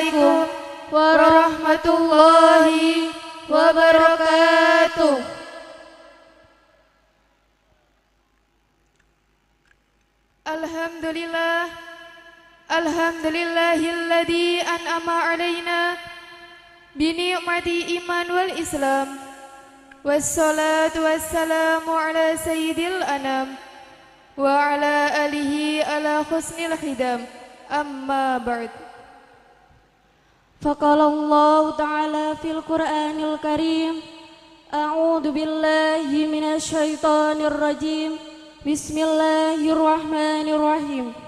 Assalamualaikum warahmatullahi wabarakatuh. Alhamdulillah, alhamdulillahilladzi an'ama alaina bi ni'mati iman wal islam. Wassalatu wassalamu ala sayyidil anam wa ala alihi ala husnil khidam. Amma ba'd. Faqala Allah ta'ala fil Qur'anil Karim, a'udzu billahi minasy syaithanir rajim. Bismillahirrahmanirrahim.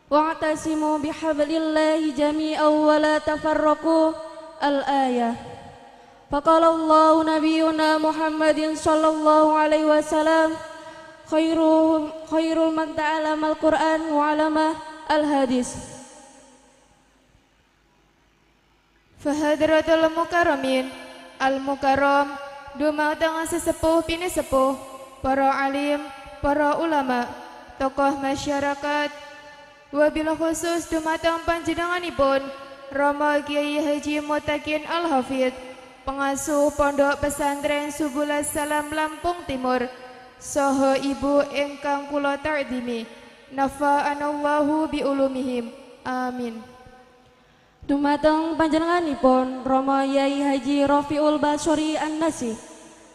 Wa'tasimu bihablillahi jami'an wa la tafarraqu. Al-ayah. Faqala Allah nabiyuna Muhammadin sallallahu alaihi wasallam, khairul man ta'allama al-Qur'an wa 'allama al-hadis. Fahadratul mukarramin al-mukarram, dumateng sesepuh pinisepuh, para alim, para ulama, tokoh masyarakat, wabil khusus dumateng panjenenganipun Rama Kiai Haji Mutakin Al-Hafidh, pengasuh Pondok Pesantren Subulas Salam Lampung Timur, saha ibu ingkang kula ta'dimi, nafa'anallahu biulumihim. Amin. Dumateng panjenenganipun Rama Yai Haji Rofiul Basori An-Nasi,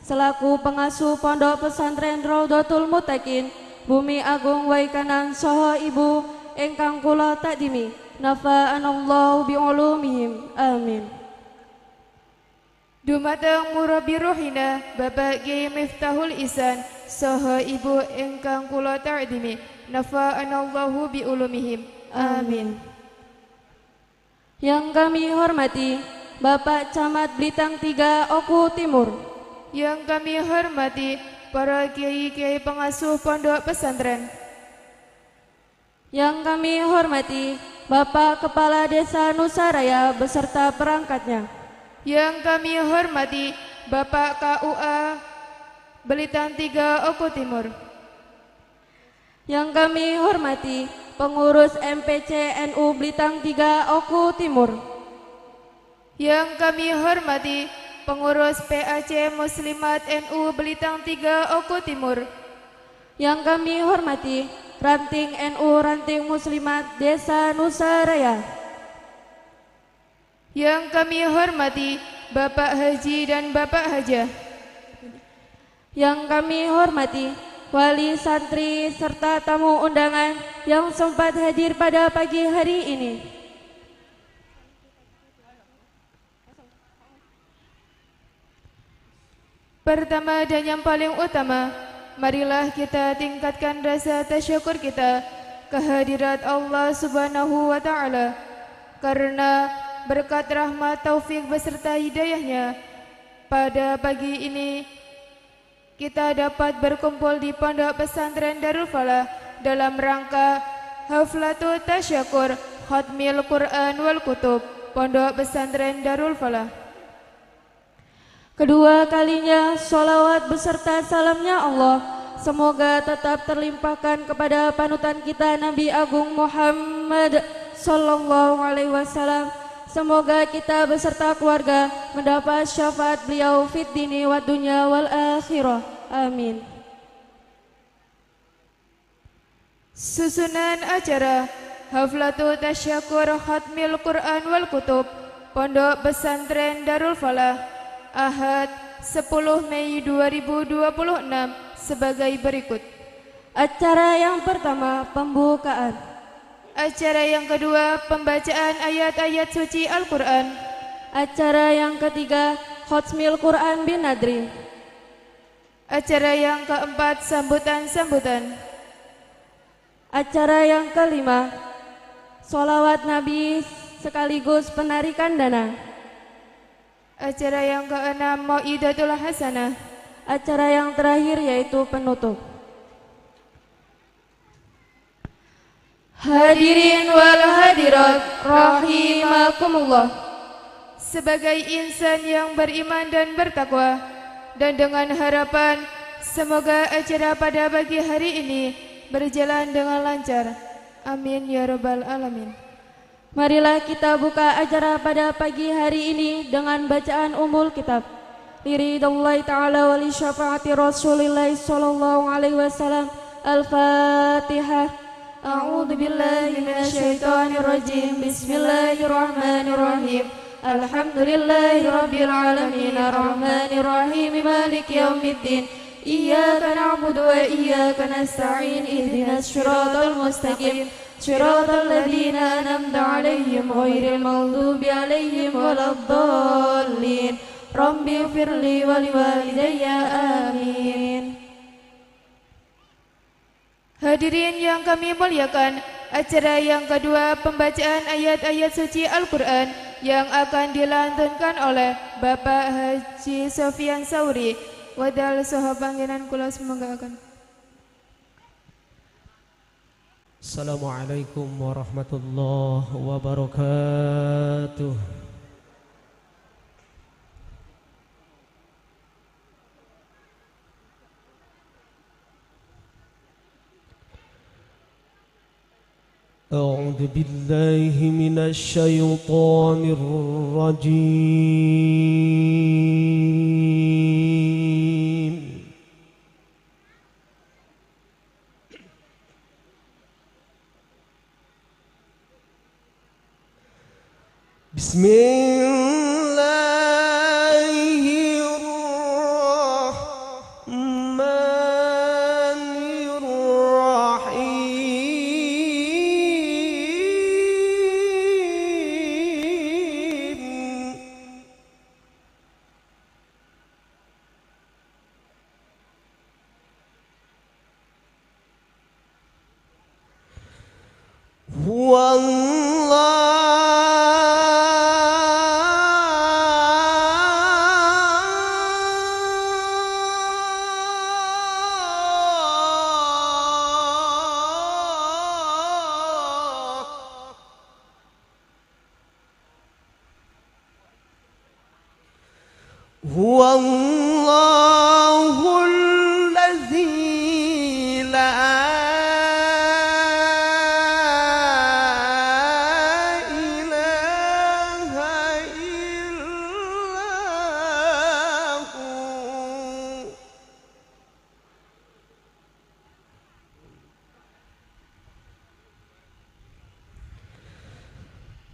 selaku pengasuh Pondok Pesantren Raudhatul Muttaqin Bumi Agung Waikanan, saha ibu ingkang kula takdimi, nafa'anallahu biulumihim. Amin. Dumateng murabbi ruhina Bapak Kiai Miftahul Isan, saha ibu ingkang kula ta'dimi, nafa'anallahu biulumihim. Amin. Yang kami hormati Bapak Camat Belitang 3 Oku Timur. Yang kami hormati para kiai-kiai pengasuh pondok pesantren. Yang kami hormati Bapak Kepala Desa Nusaraya beserta perangkatnya. Yang kami hormati Bapak KUA Belitang 3 Oku Timur. Yang kami hormati pengurus MPC NU Belitang 3 Oku Timur. Yang kami hormati pengurus PAC Muslimat NU Belitang 3 Oku Timur. Yang kami hormati Ranting NU Ranting Muslimat Desa Nusaraya. Yang kami hormati Bapak Haji dan Bapak Hajah. Yang kami hormati wali santri serta tamu undangan yang sempat hadir pada pagi hari ini. Pertama dan yang paling utama, marilah kita tingkatkan rasa tasyukur kita kehadirat Allah Subhanahu wa Ta'ala, karena berkat rahmat taufik beserta hidayahnya pada pagi ini kita dapat berkumpul di Pondok Pesantren Darul Falah dalam rangka Haflatut Tasyakur Khatmil Quran wal Kutub Pondok Pesantren Darul Falah. Kedua kalinya sholawat beserta salamnya Allah semoga tetap terlimpahkan kepada panutan kita Nabi Agung Muhammad Sallallahu Alaihi Wasallam. Semoga kita beserta keluarga mendapat syafaat beliau fid dini wa dunya wal akhirah. Amin. Susunan acara Haflatut Tasyakur Khatmil Quran wal Kutub Pondok Pesantren Darul Falah Ahad 10 Mei 2026 sebagai berikut. Acara yang pertama, pembukaan. Acara yang kedua, pembacaan ayat-ayat suci Al-Quran. Acara yang ketiga, Khatmil Quran bin Nadri. Acara yang keempat, sambutan-sambutan. Acara yang kelima, sholawat Nabi sekaligus penarikan dana. Acara yang keenam, Mau'idatul Hasanah. Acara yang terakhir yaitu penutup. Hadirin wal hadirat rahimakumullah. Sebagai insan yang beriman dan bertakwa, dan dengan harapan semoga acara pada pagi hari ini berjalan dengan lancar. Amin ya rabbal alamin. Marilah kita buka acara pada pagi hari ini dengan bacaan Ummul Kitab. Liridallahi ta'ala wa li syafaati Rasulillah sallallahu alaihi wasallam. Al-Fatihah. A'udzu billahi minasyaitonir rajim. Bismillahirrahmanirrahim. Alhamdulillahi rabbil alamin arrahmanir rahim maliki yaumiddin. Iyyaka na'budu wa iyyaka nasta'in. Ihdinas siratal mustaqim. Siratal ladzina an'amta 'alaihim ghairil maghdubi 'alaihim waladdallin. Rabbi ighfirli wa liwalidayya amin. Hadirin yang kami muliakan, acara yang kedua pembacaan ayat-ayat suci Al-Quran yang akan dilantunkan oleh Bapak Haji Sofian Sauri. Wadal saha panggenan kula semoga akan. Assalamualaikum warahmatullahi wabarakatuh. أعوذ بالله من الشيطان الرجيم. بسم الله الرحمن الرحيم. هو الله هو الله الذي لا إله إلا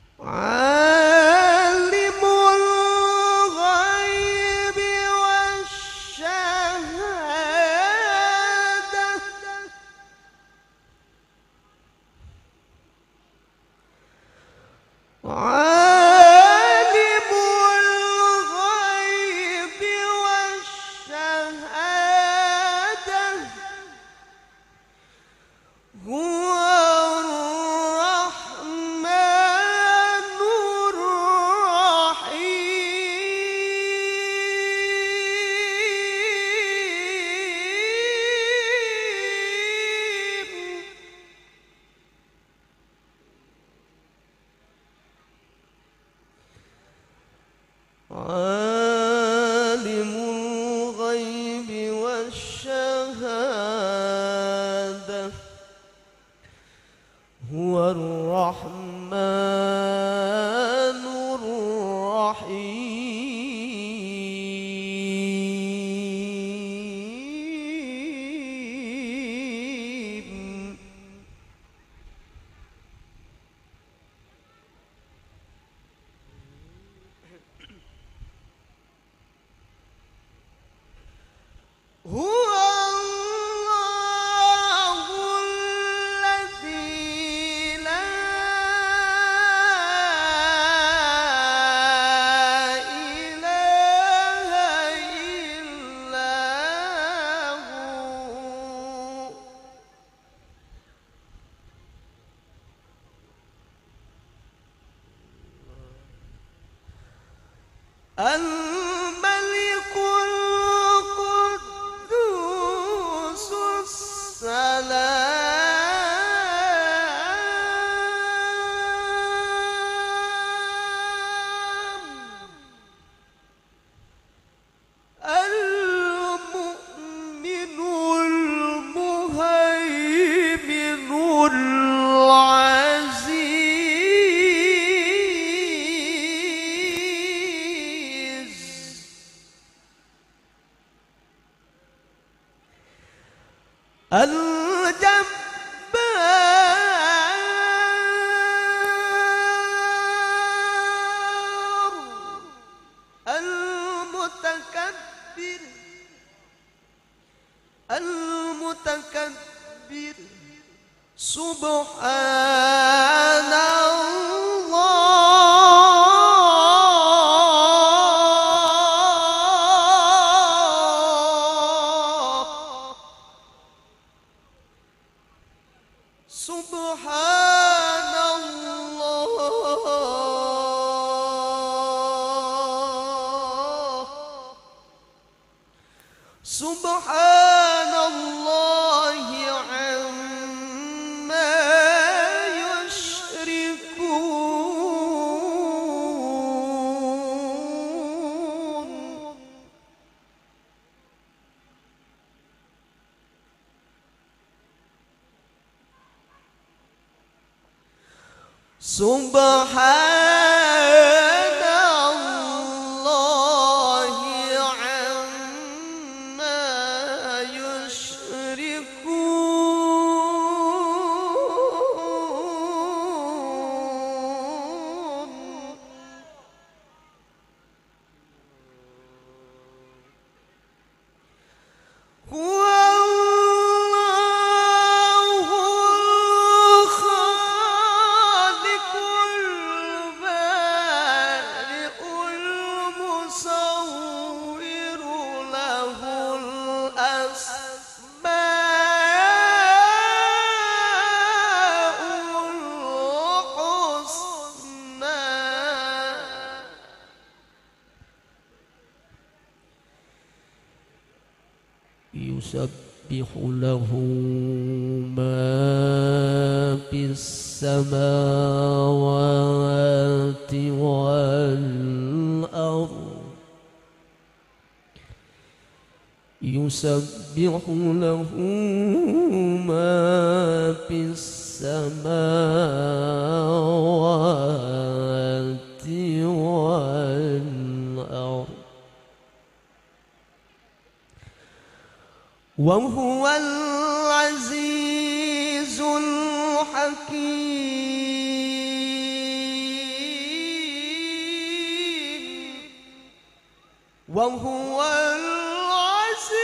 هو عالم الغيب والشهادة عالم الغيب والشهادة هو الرحمن الرحيم. عالم الغيب والشهادة هو الرحمن الرحيم. هو الله الذي لا إله إلا هو الملك القدوس السلام المؤمن المهيمن العزيز الجبار المتكبر المتكبر. سبحان الله، سبحان الله، سبحان الله عما يشركون. سبحان الله عما يشركون. هو الله الخالق البارئ المصور له الأسماء الحسنى. يسبح له ما في السماوات والأرض، يسبح له ما في السماوات والأرض وهو العزيز الحكيم، وهو العزيز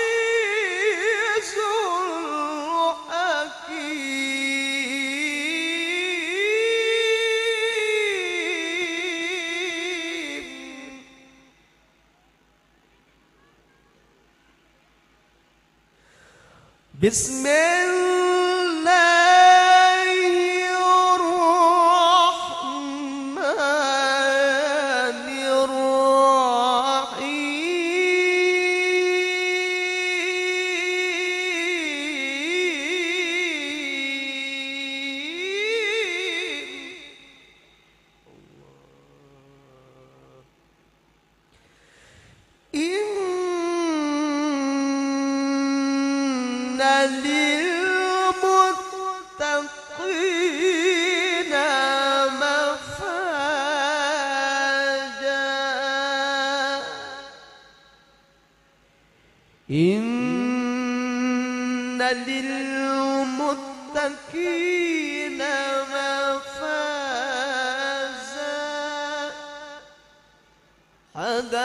الحكيم. بسم الله الرحمن الرحيم. إن للمتقين مفازا، إن للمتقين مفازا. حدائق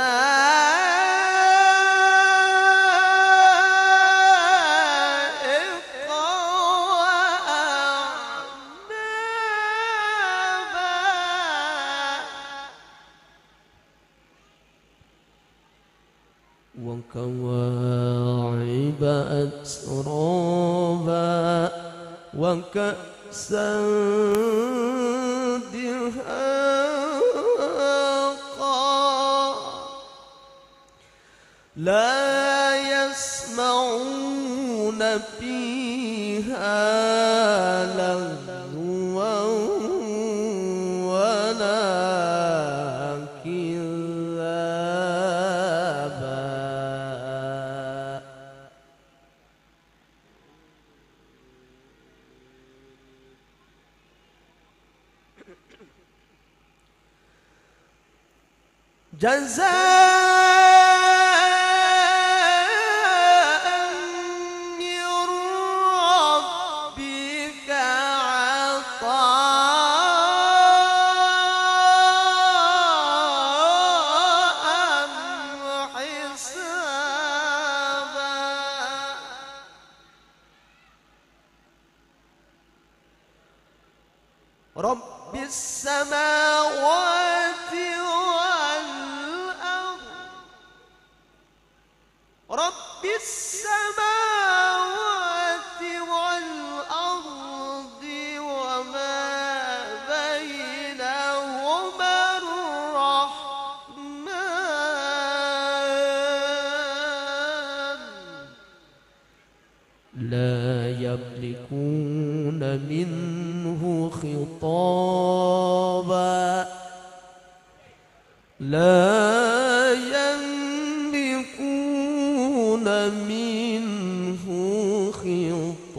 وأعنابا وكواعب أترابا وكأسا دهاقا لا يسمعون فيها لغوا ولا كذابا. جزاء من رب السماوات والأرض رب السماوات والأرض وما بينهما الرحمن لا يملكون منه خطابا لا يملكون منه خطابا.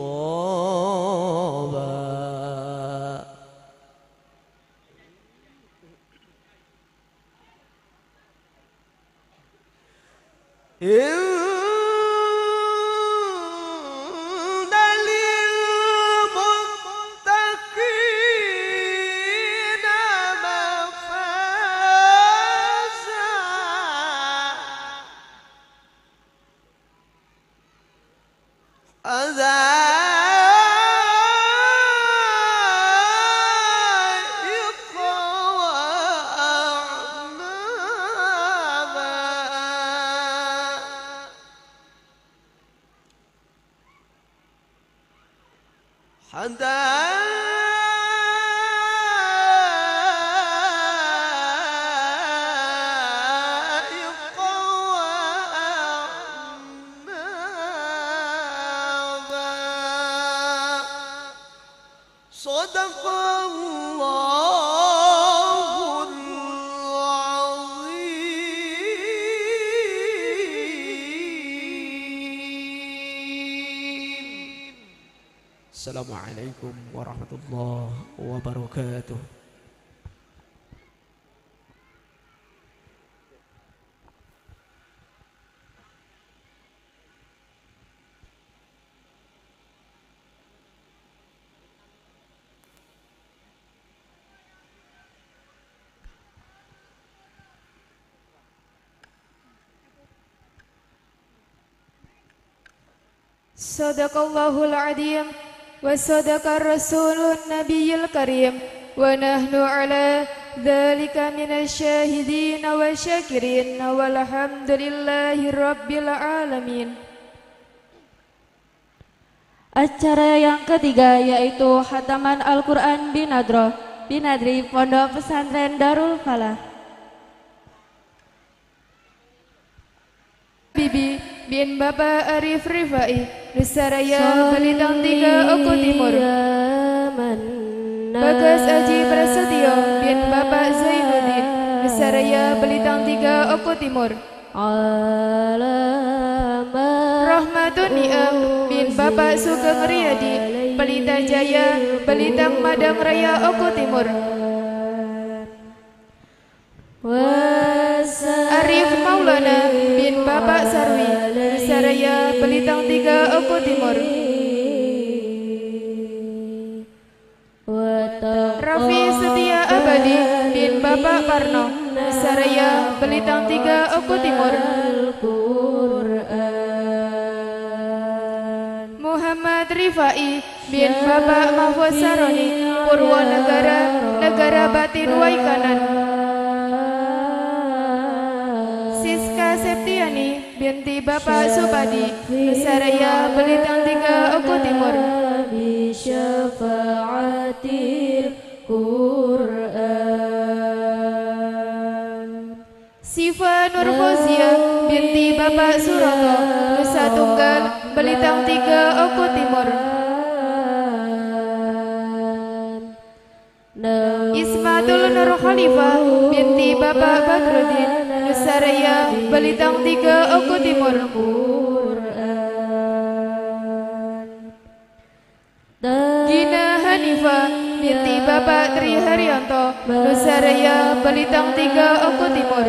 إن للمتقين مفازا حدائق وأعنابا حدائق وأعنابا. صدق الله العظيم. السلام عليكم ورحمة الله وبركاته. Sadaqallahul azim wa sadaqa rasulun nabiyil karim wa nahnu ala dzalika minasyahidin wa syakirin walhamdulillahi rabbil alamin. Acara yang ketiga yaitu khataman Al-Quran Binadro Binadri Pondok Pesantren Darul Falah. Bibi bin Bapak Arif Rifai, Nusaraya Belitang 3 Oko Timur. Bagas Aji Prasetyo bin Bapak Zainuddin, Nusaraya Belitang 3 Oko Timur. Rahmatun Ni'am bin Bapak Sugeng Riyadi, Pelita Jaya, Belitang Madang Raya Oko Timur. Arif Maulana bin Bapak Sarwi, Nusaraya Belitang 3 Oko Timur. Raffi Setia Abadi bin Bapak Parno, Nusaraya Belitang 3 Oko Timur. Muhammad Rifai bin Bapak Mahfuz Saroni, Purwonegara, Negara Batin Waikanan. Siska Septiani binti Bapak Supadi, Nusaraya Belitang 3 Oko Timur. Siva Nurfozia binti Bapak Suroto, Nusa Tunggal, Belitang 3 Oko Timur. Ismatul Nur Khalifah binti Bapak Badruddin, Nusaraya Belitang 3 Oko Timur. Gina Hanifah binti Bapak Tri Haryanto, Nusaraya Belitang 3 Oko Timur.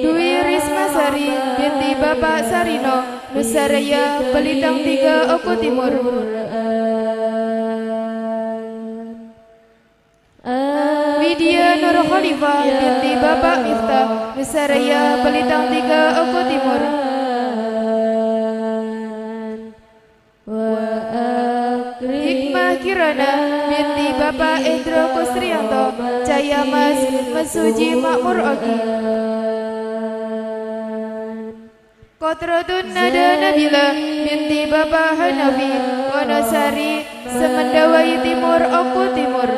Dwi Rismasari binti Bapak Sarino, Nusaraya Belitang 3 Oko Timur. Widya Nur Khalifah binti Bapak Miftah, Nusaraya Belitang 3 Oko Timur. Maulana binti Bapak Indro Kusrianto, Cayamas, Mesuji Makmur Ogi. Kotratun Nada Nabila binti Bapak Hanafi, Wonosari, Semendawai Timur, Oku Timur.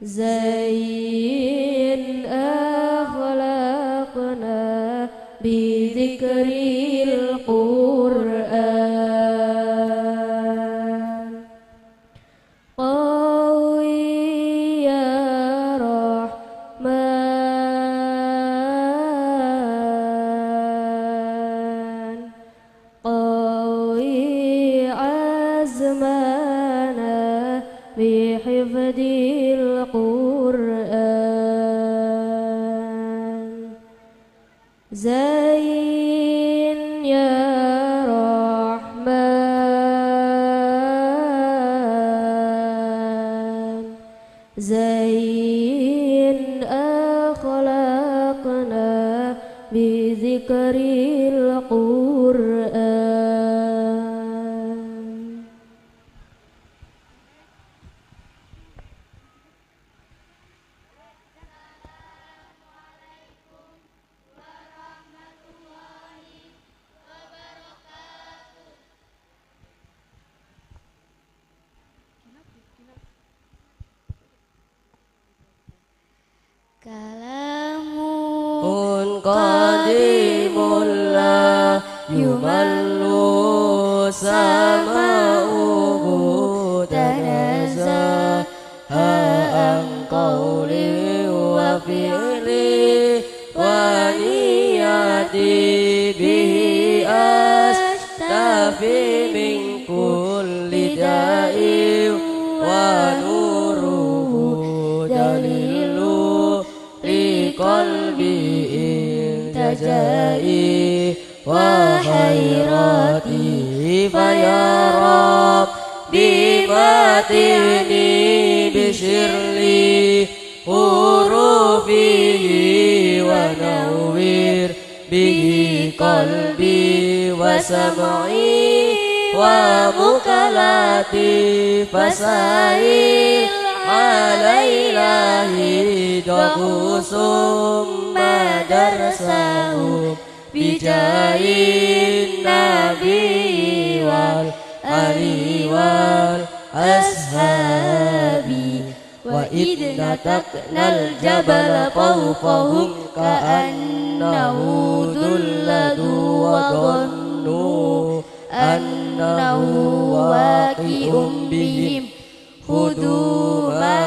Zain akhlaqna bidzikril Qur'an, qawi ya Rahman, qawi azmana bihifdil Qur'an, Zain ya Rahman, Zain akhlaqna bidzikril Qur'an. Kalamun qadimul la yumallu sama'uhu tanazzaha an qawli wa fi'li wa niyati bihi astafi min kulli da'i wa nuruhu dalilu qalbi iltajai wa hayrati fa ya Rabbi matini bishirli hurufihi wa nawwir bihi qalbi wa sam'i wa mukalati fasail alaillahi dahusum madarsahu bijahin nabi wal ali wal ashabi wa idh nataknal jabala fawqahum ka'annahu dhullatu wa dhannu annahu waqi'un bihim khudu ma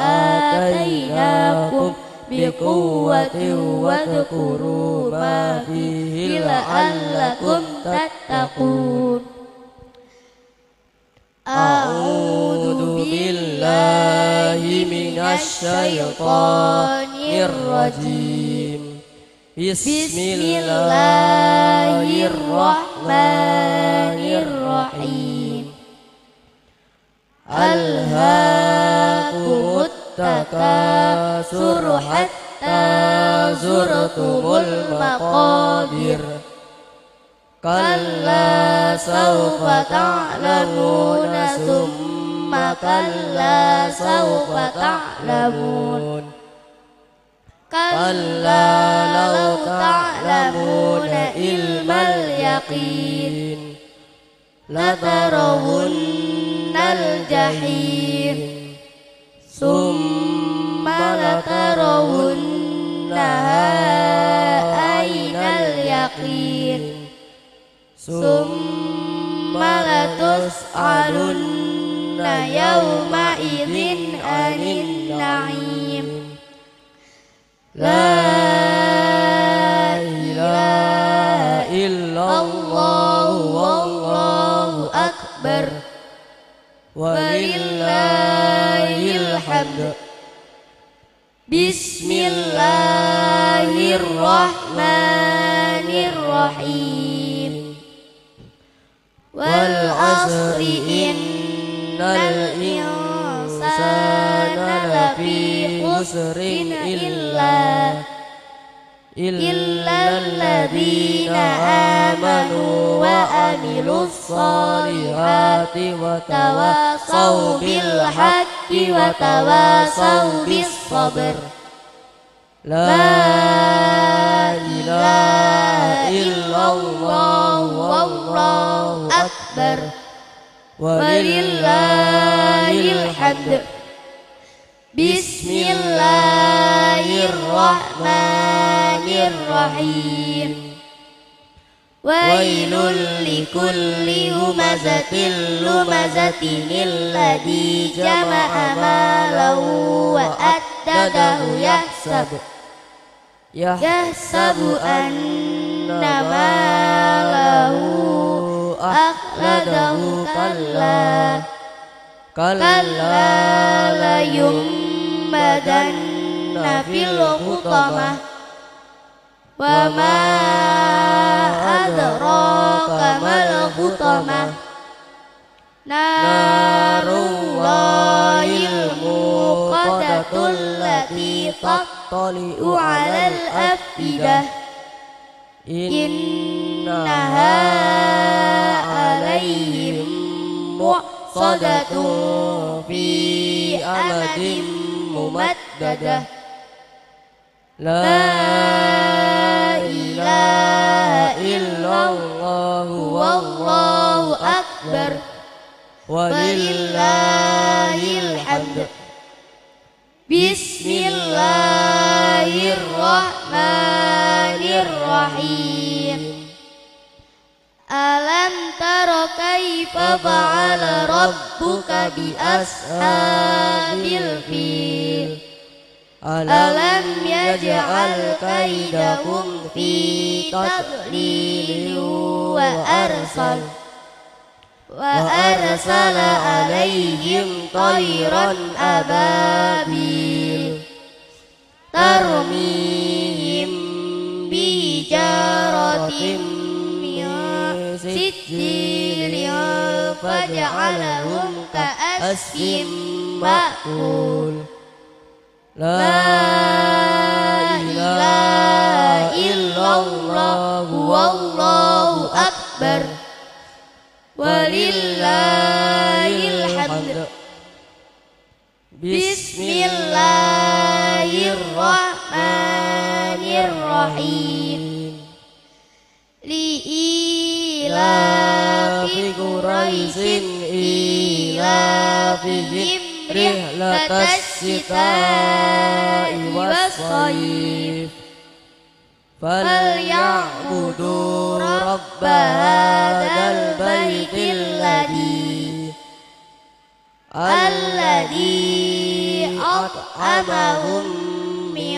atainakum biquwwatin wadhkuru ma fihi la'allakum tattaqun. A'udzu billahi minasy syaithanir rajim. Bismillahirrahmanirrahim. Alhaakumut takasur hatta zurtumul maqabir. Kalla sawfa ta'lamuna summa kalla sawfa ta'lamun. Kalla law ta'lamuna ilmal yaqin latarawunnal jahim summa latarawunnaha ainal yaqin summa latus'alunna yawma idzin anin na'im. La ilaha illallah wallahu akbar walillahil hamd. Bismillahirrahmanirrahim. Wal asri innal insana lafi khusrin illa alladzina amanu amanu wa amilus solihati wa tawasaw bil haqqi wa tawasaw bis sabr. La ilaha illallah wallahu akbar walillahil hamd. Bismillahirrahmanirrahim. Wailul likulli humazatil lumazatin alladzi jama'a malahu wa addadahu yahsabu anna malahu akhladahu kalla kalla layumbadanna fil hutamah wa ma adraka mal hutamah narullahil muqaddatul lati tattali'u 'alal afidah innaha 'alaihim muqsadatun fi amadin mumaddadah. La ilaha illallah wallahu akbar walillahil hamd. Bismillahirrahmanirrahim. Alam tara kaifa fa'ala rabbuka bi ashabil fil alam yaj'al kaidahum fi tadlil wa arsala alaihim tayran ababil tarmihim bijaratin min sijjilin faj'alahum ka'asfin ma'kul. La ilaha illallah wallahu akbar walillahil hamd. Bismillahirrahmanirrahim. Li'ilafi Quraisyin ilafihim rihlatas syita'i was-sayf falyabudu rabba hadzal baitil alladzi at'amahum min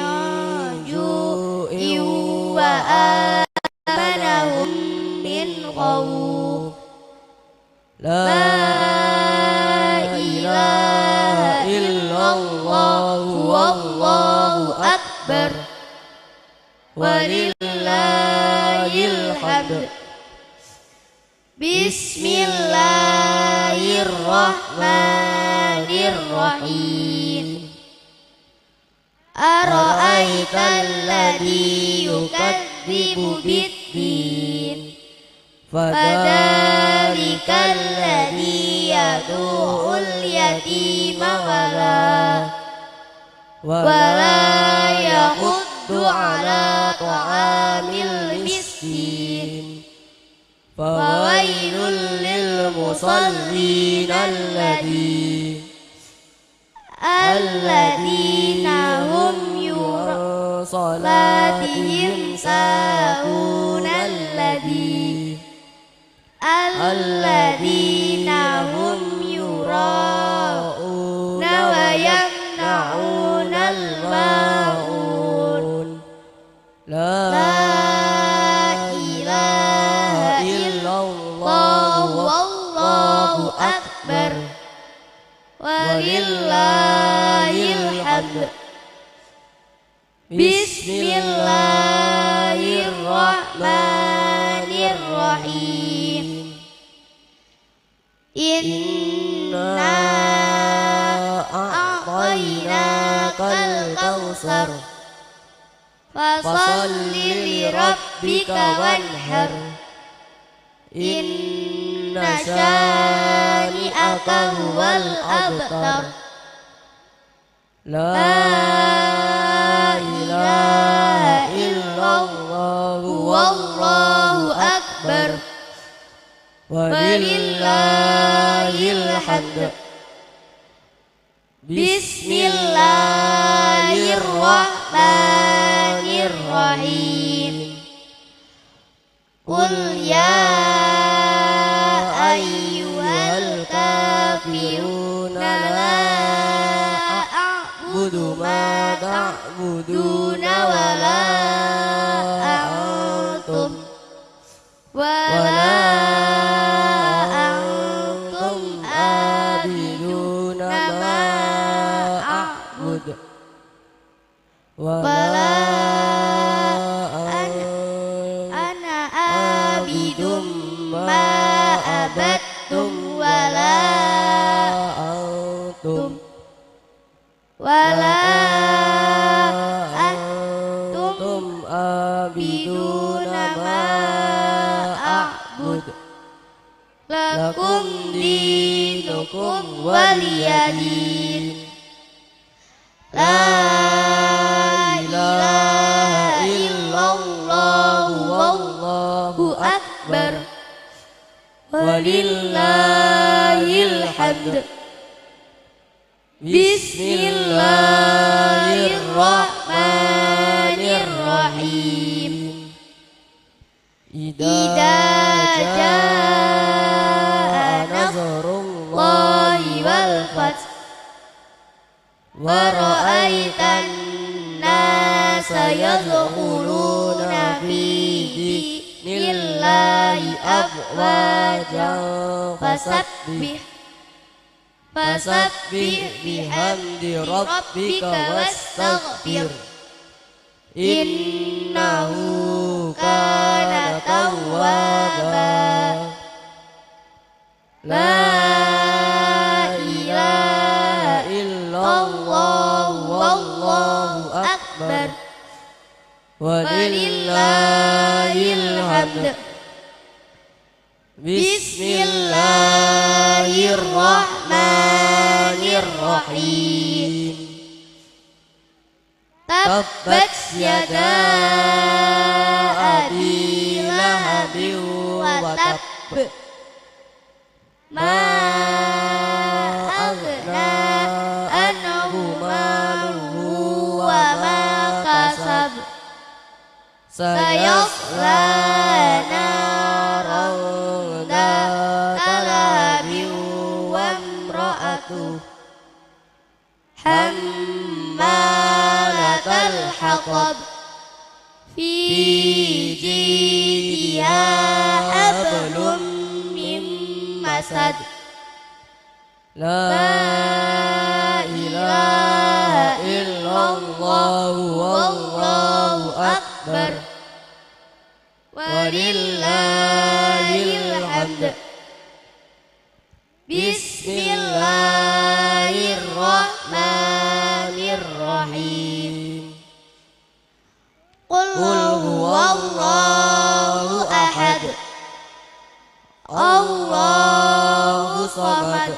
ju'in wa amanahum min khawf. La ilaha illallah wallahu akbar walillahil hamd. Bismillahirrahmanirrahim. Ara'aital ladzi yukadzibu biddin fadzalikal ladzi yad'ul yatima wala yahuddu ala ta'amil miskin. Fawailul lil musallin alladzina hum salatihim sahun alladzina hum yura'una wa yamna'unal ma'un. La ilaha illallah wallahu akbar walillahil hamd. Bismillahirrahmanirrahim. Inna a'tainakal kautsar fasalli li rabbika wanhar. Inna syani'aka huwal abtar. La ilaha illallah wallahu akbar. Walillahil hamd. Bismillahirrahmanirrahim. Qul ya ayyuhal kafirun la a'budu ma ta'buduna wa la antum wa la antum abiduna ma a'bud wa la ana abidum ma abattum wa la antum wa la antum abiduna ma a'bud. Lakum dinukum waliyadin. La ilaha illallah wallahu akbar. Walillahil hamd. Bismillahirrahmanirrahim. Idza jaa nasrullahi wal fath wa ra'aitan nasa yadkhuluna fi dinillahi afwaja fasabbih bihamdi rabbika wastaghfir innahu kana tawwaba. La ilaha illallah wallahu akbar. Walillahil hamd. Bismillahirrahmanirrahim. Tabbat yada abi lahabin wa tabb. Ma aghna anhu maluhu wa ma kasab. Sayasla naran dzata lahabin wa imra'atuh hammalatal hatab fi jidha hablum min masad. La ilaha illallah wallahu akbar. Walillahil hamd. Bismillahirrahmanirrahim. Qul huwallahu ahad. Allahu samad.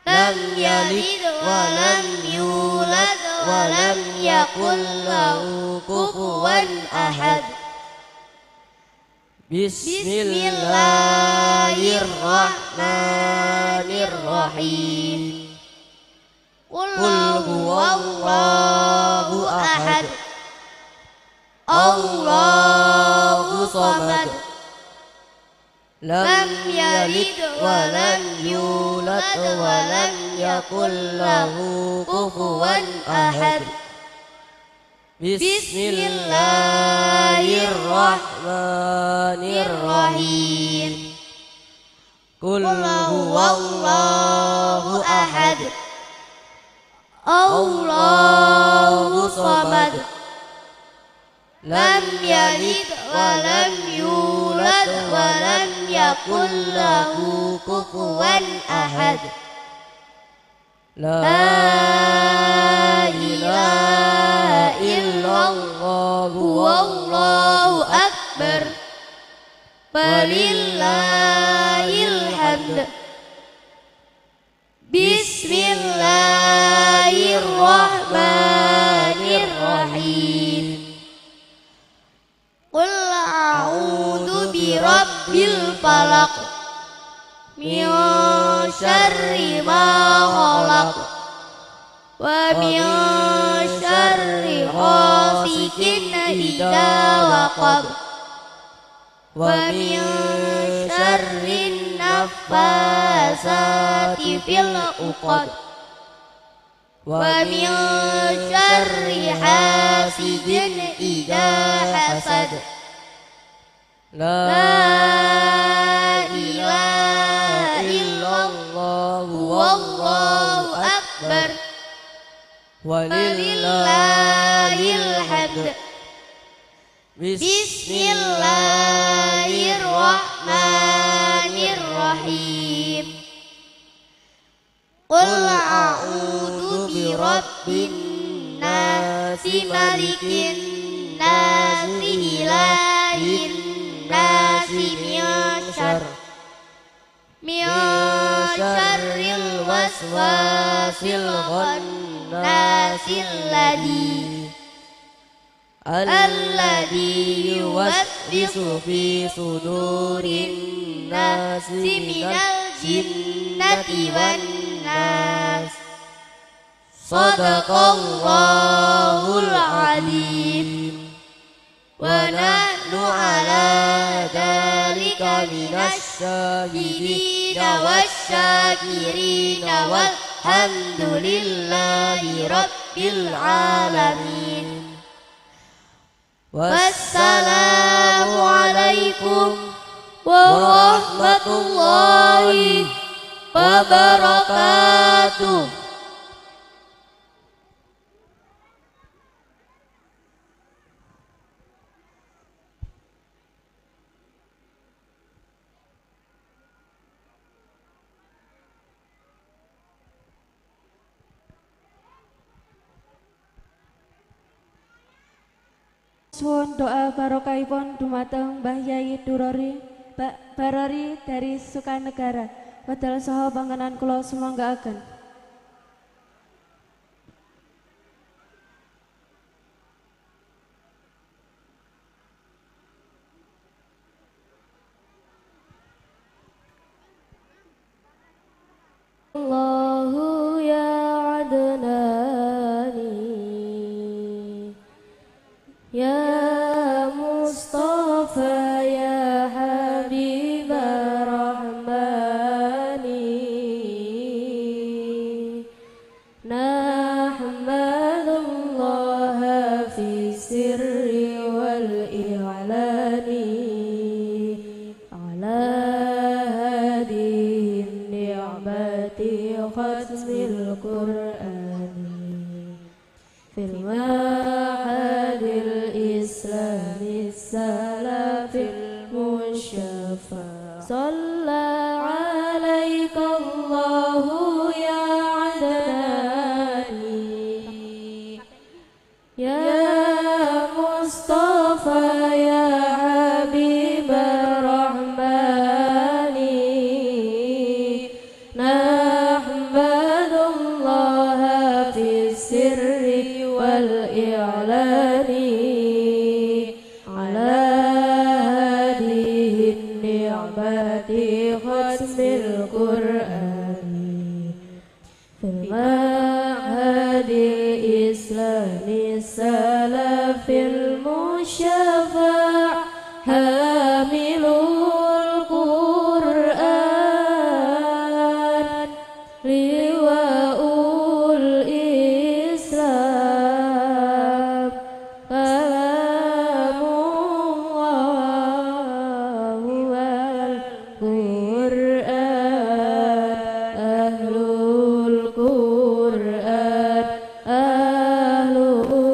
Lam yalid wa lam yulad wa lam yakul lahu kufuwan ahad. Bismillahirrahmanirrahim. Qul Qul huwallahu huwallahu ahad. ahad. Allahu Allahu samad. samad. Lam yalid wa lam yulad wa lam yakul lahu kufuwan ahad. Bismillahirrahmanirrahim. Qul Qul huwallahu huwallahu ahad. ahad. Allahu Allahu samad. samad. Lam yalid wa lam yulad wa lam yakul lahu kufuwan ahad. La La ilaha ilaha illallah illallah wallahu akbar. Walillahil Rahim. Qul a'udzu birabbil falaq min syarri ma khalaq wa min syarri ghasikin idza waqab wa min syarri naffasati fil 'uqad wa min syarri hasidin idza hasad. La ilaha illallah wallahu akbar walillahil hamd. Bismillahirrahmanirrahim. Qul a'udzu birabbin nasi malikin nasi ilahin nasi min syarril waswasil khannasil alladzi yuwaswisu fi sudurin nasi minal jinnati wan nas. Shadaqallahul azim. Wa nahnu ala dzalika minasy syahidina wasyakirina walhamdulillahi rabbil alamin. Wassalamualaikum warahmatullahi wabarakatuh. Suwun doa barokahipun dumateng Mbah Yai Durori Barori dari Sukanegara. Wedal saha panggenan kula sumanggaaken. Allahu ya Adnani ya Mustafa ya Habib Rahmani nahmadullah fi sirri wal i'lani ala hadihi ni'mati khatmil Qur'ani fil ma'adil islami salafil musyafa. Shalla alaika Allahu ya Adnani ya Mustafa ya Habib Rahmani nahmadullah fi sirri wal i'lani ala hadihi ni'mati khatmil Qur'ani fil ma'hadil islami salafil musyafa' hamilul Qur'an liwa'ul Islam kalamullah wal Qur'an ahlul Qur'an ahlullah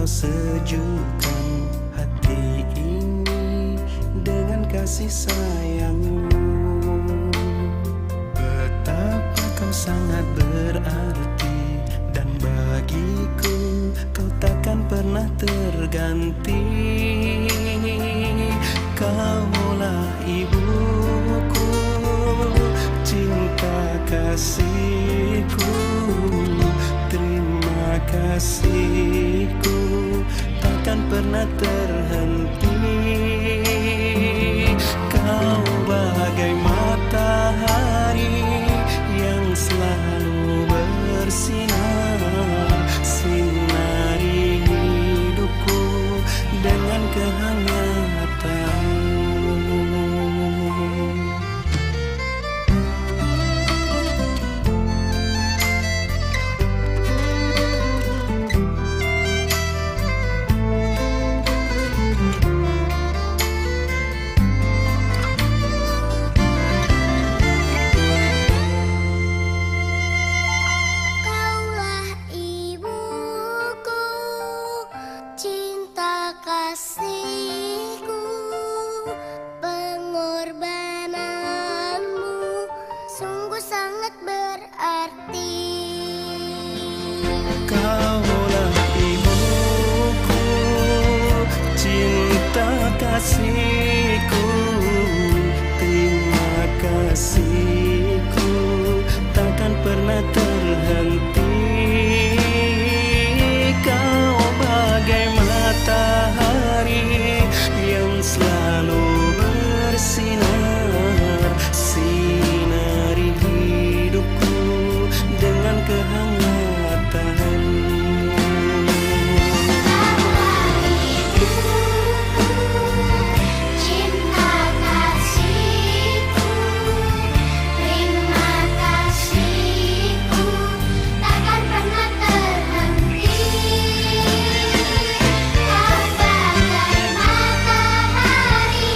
kau sejukkan hati ini dengan kasih sayangmu. Betapa kau sangat berarti dan bagiku kau takkan pernah terganti. Kaulah ibuku, cinta kasihku, terima kasihku takkan pernah terhenti. Kau bagai matahari yang selalu bersinar, sinari hidupku dengan kehangatanmu. Kaulah ibuku, cinta kasihku, pengorbananmu sungguh sangat berarti. Kaulah ibuku, cinta kasihku, terima kasihku takkan pernah terhenti. Kau bagai matahari yang selalu bersinar, sinari hidupku dengan kehangatanmu. Cinta kasihku, terima kasihku takkan pernah terhenti. Kau bagai matahari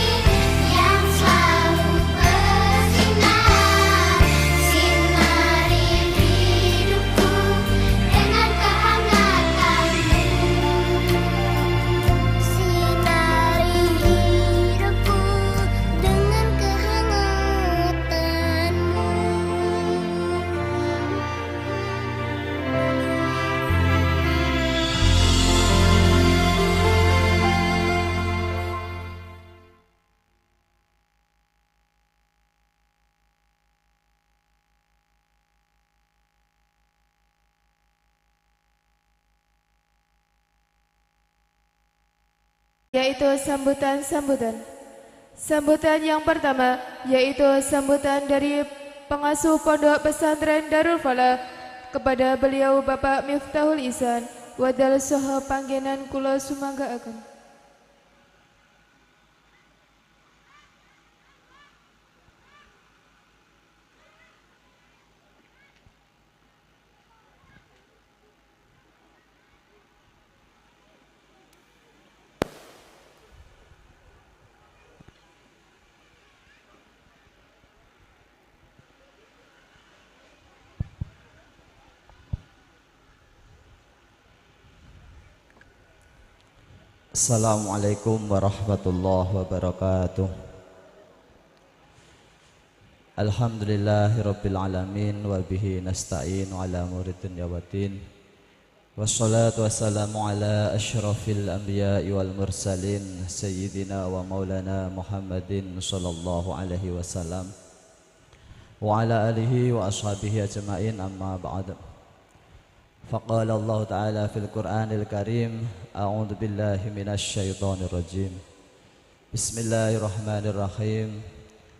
yang selalu bersinar, sinari hidupku dengan kehangatanmu. Sinari hidupku dengan kehangatanmu. Yaitu sambutan-sambutan. Sambutan yang pertama yaitu sambutan dari pengasuh Pondok Pesantren Darul Falah kepada beliau Bapak Miftahul Ihsan wadal soha panggenan kula sumanggaaken. Assalamualaikum warahmatullahi wabarakatuh. Alhamdulillahirabbil alamin wa bihi nasta'in ala umuri dunya waddin. Wassalatu wassalamu ala asyrafil anbiya'i wal mursalin sayyidina wa maulana Muhammadin sallallahu alaihi wasallam wa ala alihi wa ashabihi ajma'in, amma ba'd. Faqala Allah Ta'ala fil Qur'anil Karim, a'udzu billahi minasy syaithanir rajim. Bismillahirrahmanirrahim.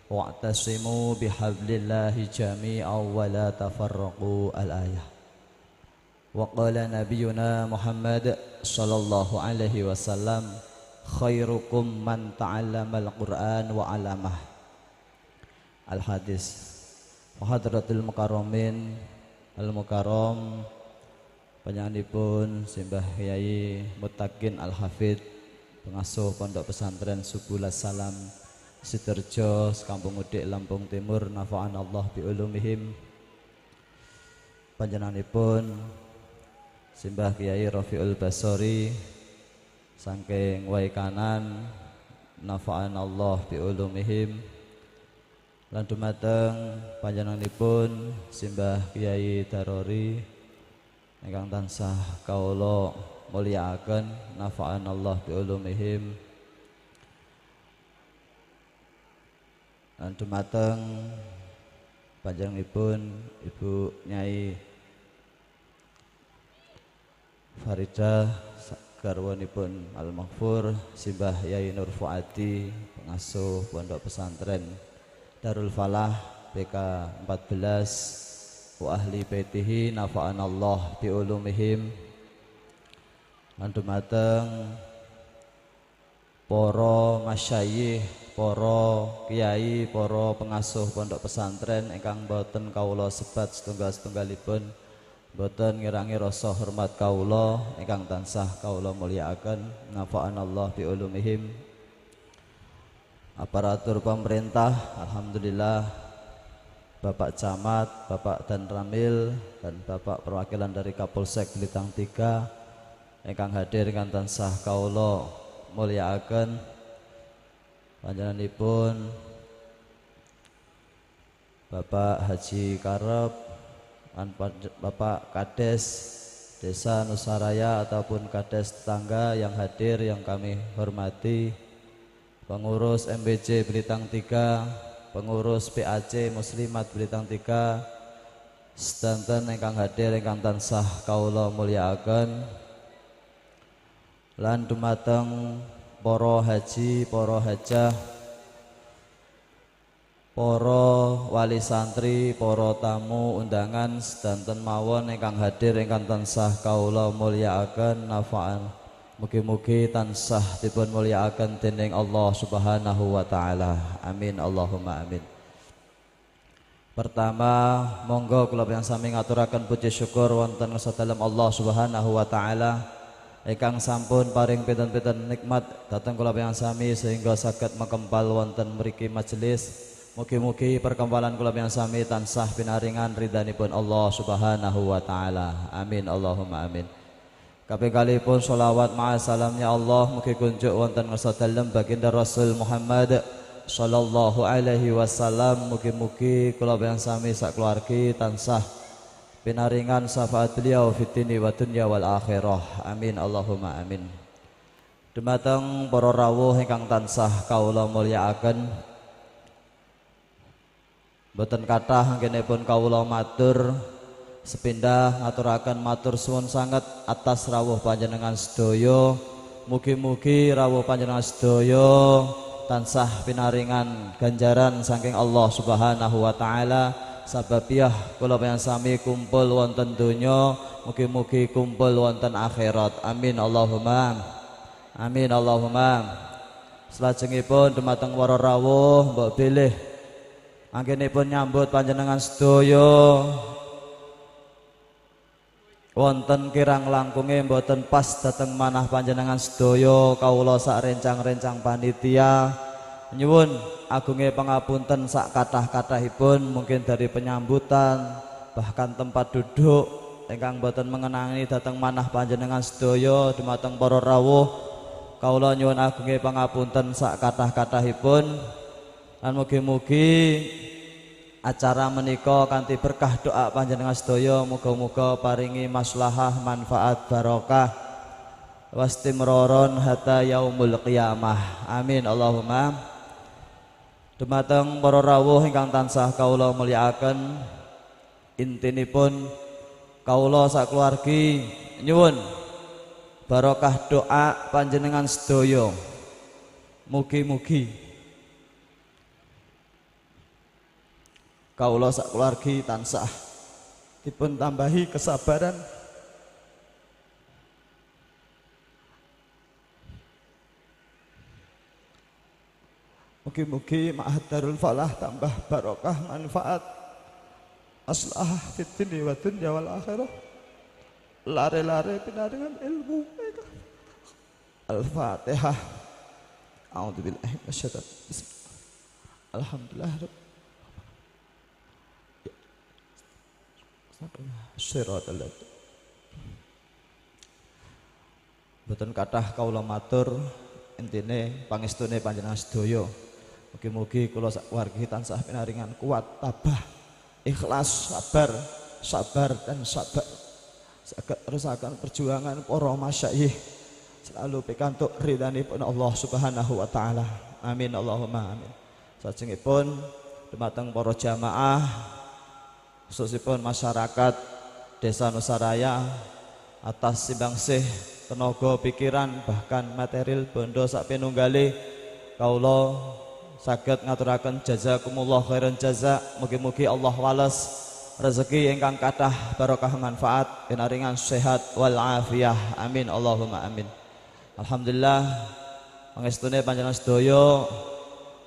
Wa'tasimu bihablillahi jami'an wa la tafarraqu, al-ayah. Wa qala nabiyyuna Muhammad sallallahu alaihi wasallam, khairukum man ta'allamal Qur'an wa 'allamah. Al-hadis. Wa hadratul mukarramin al-mukarram, panjenenganipun Simbah Kyai Muttaqin Al-Hafidh, pengasuh Pondok Pesantren Subulus Salam Sidoarjo, Kampung Udik, Lampung Timur, nafa'anallah bi ulumihim. Panjenenganipun Simbah Kyai Rafiul Basori, saking Waikanan nafa'an Allah bi ulumihim lan dumateng panjenenganipun Simbah Kiai Darori ingkang tansah kawula mulyakaken nafa'an Allah bi ulumihim lan dumateng panjenenganipun Ibu Nyai Farida garwanipun Al-Maghfur Simbah Yai Nur Fuadi pengasuh Pondok Pesantren Darul Falah BK 14 wa ahli baitihi nafa'anallah bi ulumihim lan dumateng para masyayikh, para kiai, para pengasuh pondok pesantren ingkang boten kawula sebat setunggal-setunggalipun, boten ngirangi rasa hormat kawula ingkang tansah kawula mulyakaken nafa'anallah bi ulumihim. Aparatur pemerintah, alhamdulillah Bapak Camat, Bapak Danramil, dan Bapak perwakilan dari Kapolsek Belitang 3 ingkang hadir ingkang tansah kawula mulyakaken. Panjenenganipun Bapak Haji Karep, Bapak Kades Desa Nusaraya ataupun Kades tetangga yang hadir yang kami hormati, pengurus MBC Belitang 3, pengurus PAC Muslimat Belitang 3, sedanten ingkang hadir ingkang tansah kawula mulyakaken, lan dumateng para haji, para hajah, para wali santri, para tamu undangan sedanten mawon ingkang hadir ingkang tansah kawula mulyakaken nafa'an. Mugi-mugi tansah dipun mulyakaken dening Allah Subhanahu wa taala. Amin Allahumma amin. Pertama, monggo kula panjenengan sami ngaturaken puji syukur wonten ngarsa dalem Allah Subhanahu wa taala ingkang sampun paring pinten-pinten nikmat dhateng kula panjenengan sami sehingga saged mekempal wonten mriki majelis. Mugi-mugi perkempalan kula panjenengan sami tansah pinaringan ridhanipun Allah Subhanahu wa taala. Amin Allahumma amin. Kaping kalihipun sholawat ma'asalamnya Allah mugi kunjuk wonten ngarsa dalem baginda Rasul Muhammad sallallahu alaihi wasallam. Mugi-mugi kula panjenengan sami sak keluargi tansah pinaringan syafaat beliau fid dunya wa dunya wal akhirah. Amin Allahumma amin. Dumateng para rawuh ingkang tansah kawula mulyakaken, boten kathah anggenipun kawula matur sepindah ngaturaken matur suwun sanget atas rawuh panjenengan sedaya. Mugi-mugi rawuh panjenengan sedaya tansah pinaringan ganjaran saking Allah Subhanahu wa taala. Sababiah kula panjenengan sami kumpul wonten donya, mugi-mugi kumpul wonten akhirat. Amin Allahumma amin Allahumma. Salajengipun dumateng para rawuh mbok bilih anggenipun nyambut panjenengan sedaya wonten kirang langkunge mboten pas dhateng manah panjenengan sedaya, kawula sak rencang-rencang panitia nyuwun agunge pangapunten sak kathah-kathahipun, mungkin dari penyambutan bahkan tempat duduk ingkang boten mengenangi dhateng manah panjenengan sedaya. Dumateng para rawuh kawula nyuwun agunge pangapunten sak kathah-kathahipun, lan mugi-mugi acara menika kanthi berkah doa panjenengan sedaya muga-muga paringi maslahah, manfaat, barokah wastimroron hatta yaumul qiyamah. Amin Allahumma. Dumateng para rawuh ingkang tansah kawula mulyakaken, intinipun kawula sakeluargi nyuwun barokah doa panjenengan sedaya. Mugi-mugi kawula sakeluargi tansah dipun tambahi kesabaran, mugi-mugi Ma'had Darul Falah tambah barokah, manfaat, maslahah fid dunya wa dunya wal akhirah, lare-lare pinaringan ilmu. Al-Fatihah. A'udzubillahi minasyaitonir rajim. Alhamdulillah. Siratal Mboten kathah kawula matur, intine pangestune panjenengan sedaya. Mugi-mugi kula sakeluargi tansah pinaringan kuat, tabah, ikhlas, sabar, sabar dan sabar. Saged terusaken perjuangan para masyayikh selalu pikantuk ridhanipun Allah Subhanahu wa taala. Amin Allahumma amin. Sajengipun dumateng para jamaah khususipun masyarakat Desa Nusaraya atas simbangsih tenaga, pikiran bahkan material bondo sapenunggale kawula saged ngaturaken jazakumullah khairan jaza. Mugi-mugi Allah wales rezeki ingkang kathah barokah manfaat pinaringan sehat wal afiyah. Amin Allahumma amin. Alhamdulillah pangestune panjenengan sedaya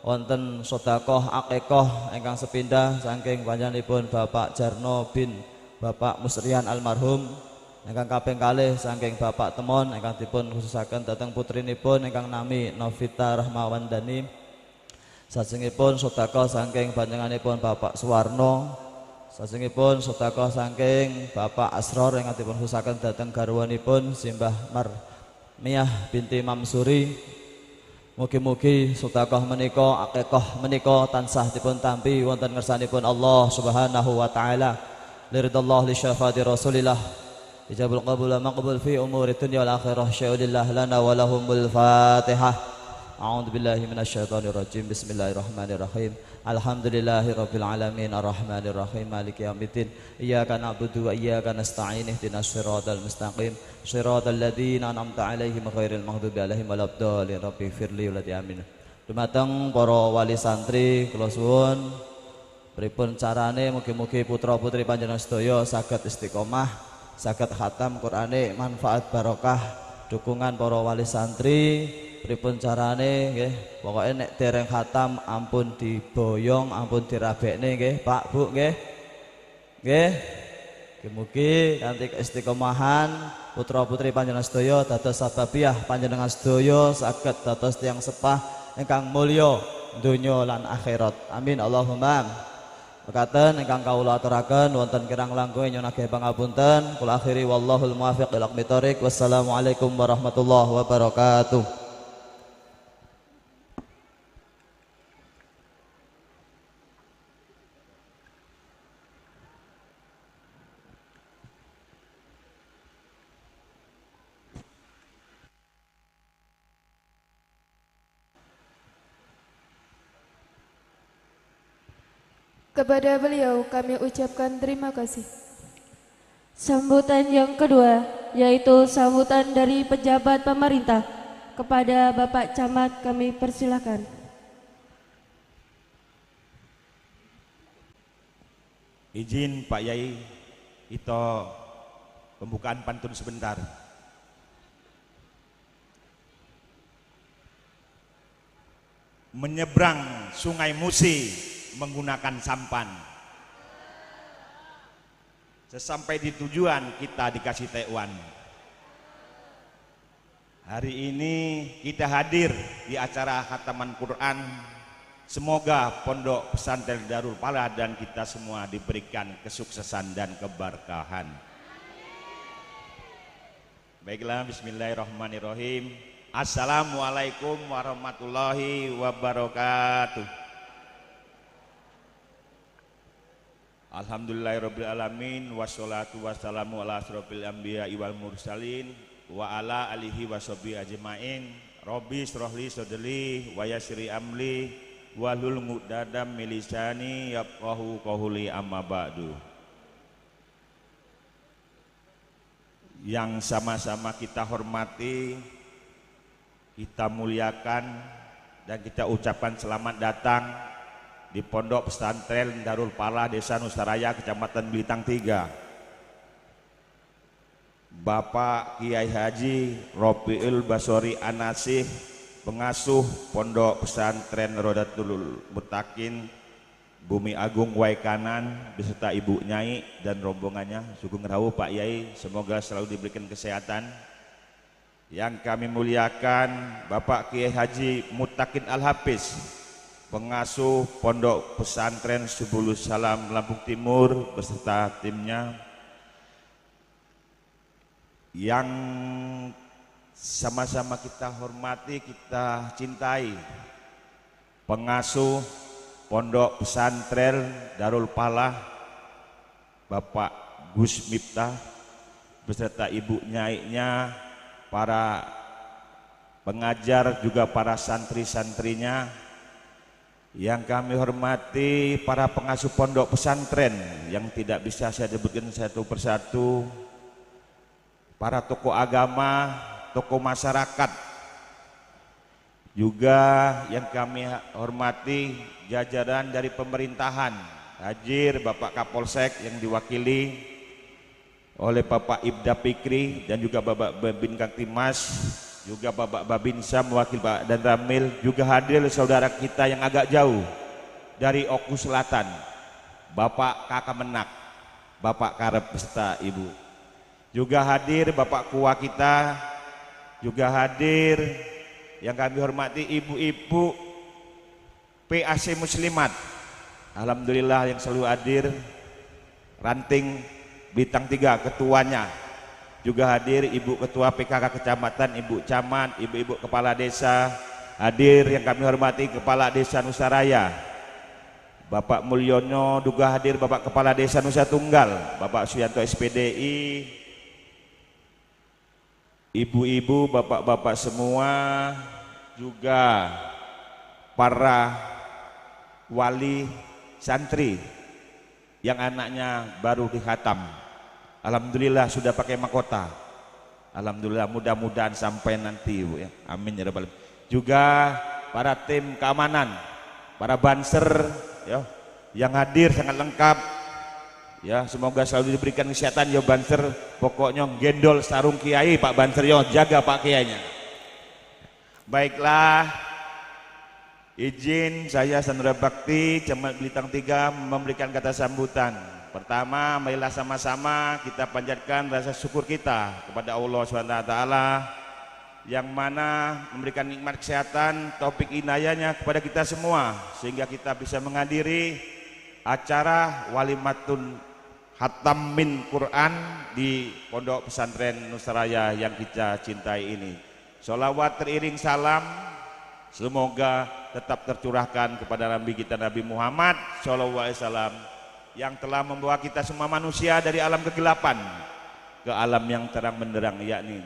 wonten sedekah akikah ingkang sepindah saking panjenenganipun Bapak Jarno bin Bapak Musrian almarhum, ingkang kaping kalih saking Bapak Temon ingkang dipun khususaken dhateng putrinipun ingkang nami Novita Rahmawandani. Sajengipun sedekah saking panjenenganipun Bapak Suwarno, sajengipun sedekah saking Bapak Asror ingkang dipun khususaken dhateng garwanipun Simbah Marmiah binti Mamsuri. Mugi-mugi sedekah menika akikah menika tansah dipun tampi wonten ngersanipun Allah Subhanahu wa taala. Liridallah li syafaati Rasulillah. Ijabul qabul maqbul fi umuri dunya wal akhirah. Syai'ulillah lana wa lahumul Fatihah. A'udzu billahi minasyaitonir rajim. Bismillahirrahmanirrahim. Alhamdulillahirabbil alamin arrahmanir rahim maliki yaumiddin. Iyyaka na'budu wa iyyaka nasta'in ihdinas siratal mustaqim siratal ladzina an'amta 'alaihim ghairil maghdubi 'alaihim waladdallin. Rabbi firli wa amin. Dumateng para wali santri kula suwun pripun carane mugi-mugi putra-putri panjenengan sedaya saged istiqomah, saged khatam Qur'ane, manfaat barokah dukungan para wali santri. Pripun carane nggih, pokoke nek dereng khatam ampun diboyong, ampun dirabekne nggih Pak Bu nggih. Nggih. Mugi-mugi kanthi keistiqomahan putra-putri panjenengan sedaya dados sababiah panjenengan sedaya saged dados tiyang sepah ingkang mulya donya lan akhirat. Amin Allahumma. Mekaten ingkang kawula aturaken wonten kirang langkung nyuwun ageng pangapunten. Kula akhiri wallahul muwaffiq ila aqwamit thoriq. Wassalamualaikum warahmatullahi wabarakatuh. Kepada beliau kami ucapkan terima kasih. Sambutan yang kedua yaitu sambutan dari pejabat pemerintah. Kepada Bapak Camat kami persilakan. Izin Pak Yai, itu pembukaan pantun sebentar. Menyeberang Sungai Musi menggunakan sampan. Sesampai di tujuan kita dikasih tekwan. Hari ini kita hadir di acara khataman Quran. Semoga Pondok Pesantren Darul Falah dan kita semua diberikan kesuksesan dan keberkahan. Baiklah, bismillahirrahmanirrahim. Assalamualaikum warahmatullahi wabarakatuh. Alhamdulillahirabbil alamin wassalatu wassalamu ala asrofil anbiya wal mursalin wa ala alihi washabi ajmain. Rabbi shrah li sadri wa yassir amri wahlul 'uqdatam min lisani yafqahu qawli, amma ba'du. Yang sama-sama kita hormati, kita muliakan dan kita ucapkan selamat datang di Pondok Pesantren Darul Falah, Desa Nusaraya, Kecamatan Belitang 3. Bapak Kiai Haji Robiul Basori Anasih, pengasuh Pondok Pesantren Rodatul Mutakin Bumi Agung Waikanan beserta Ibu Nyai dan rombongannya. Sugeng rawuh Pak Yai, semoga selalu diberikan kesehatan. Yang kami muliakan Bapak Kiai Haji Mutakin Al-Hafiz, pengasuh Pondok Pesantren Subulus Salam Lampung Timur beserta timnya. Yang sama-sama kita hormati, kita cintai, pengasuh Pondok Pesantren Darul Palah Bapak Gus Miftah beserta ibu nyainya, para pengajar juga para santri-santrinya. Yang kami hormati para pengasuh pondok pesantren yang tidak bisa saya sebutkan satu persatu, para tokoh agama, tokoh masyarakat, juga yang kami hormati jajaran dari pemerintahan, hadir Bapak Kapolsek yang diwakili oleh Bapak Ibda Fikri dan juga Bapak Babin Kamtibmas, juga Bapak Babinsa mewakili Pak Dan Ramil, juga hadir saudara kita yang agak jauh dari Oku Selatan, Bapak Kakak Menak, Bapak Karep beserta Ibu. Juga hadir Bapak Kua kita, juga hadir yang kami hormati ibu-ibu PAC Muslimat, alhamdulillah yang selalu hadir, Ranting Bintang 3 ketuanya, juga hadir Ibu Ketua PKK Kecamatan, Ibu Camat, ibu-ibu Kepala Desa, hadir yang kami hormati Kepala Desa Nusaraya Bapak Mulyono, juga hadir Bapak Kepala Desa Nusa Tunggal Bapak Suyanto SPDI, ibu-ibu, bapak-bapak semua, juga para wali santri yang anaknya baru dikhatam, alhamdulillah sudah pakai mahkota, alhamdulillah, mudah-mudahan sampai nanti Bu ya, amin ya rabbal alamin. Juga para tim keamanan, para banser ya, yang hadir sangat lengkap ya, semoga selalu diberikan kesehatan ya banser, pokoknya gendol sarung kiai Pak Banser yo, jaga Pak Kiainya. Baiklah, izin saya Sandra Bakti Camat Belitang 3 memberikan kata sambutan. Pertama, marilah sama-sama kita panjatkan rasa syukur kita kepada Allah SWT yang mana memberikan nikmat kesehatan, taufik inayahnya kepada kita semua sehingga kita bisa menghadiri acara walimatun khatam min Quran di Pondok Pesantren Nusaraya yang kita cintai ini. Sholawat teriring salam semoga tetap tercurahkan kepada Nabi kita Nabi Muhammad shallallahu alaihi wasallam yang telah membawa kita semua manusia dari alam kegelapan ke alam yang terang benderang, yakni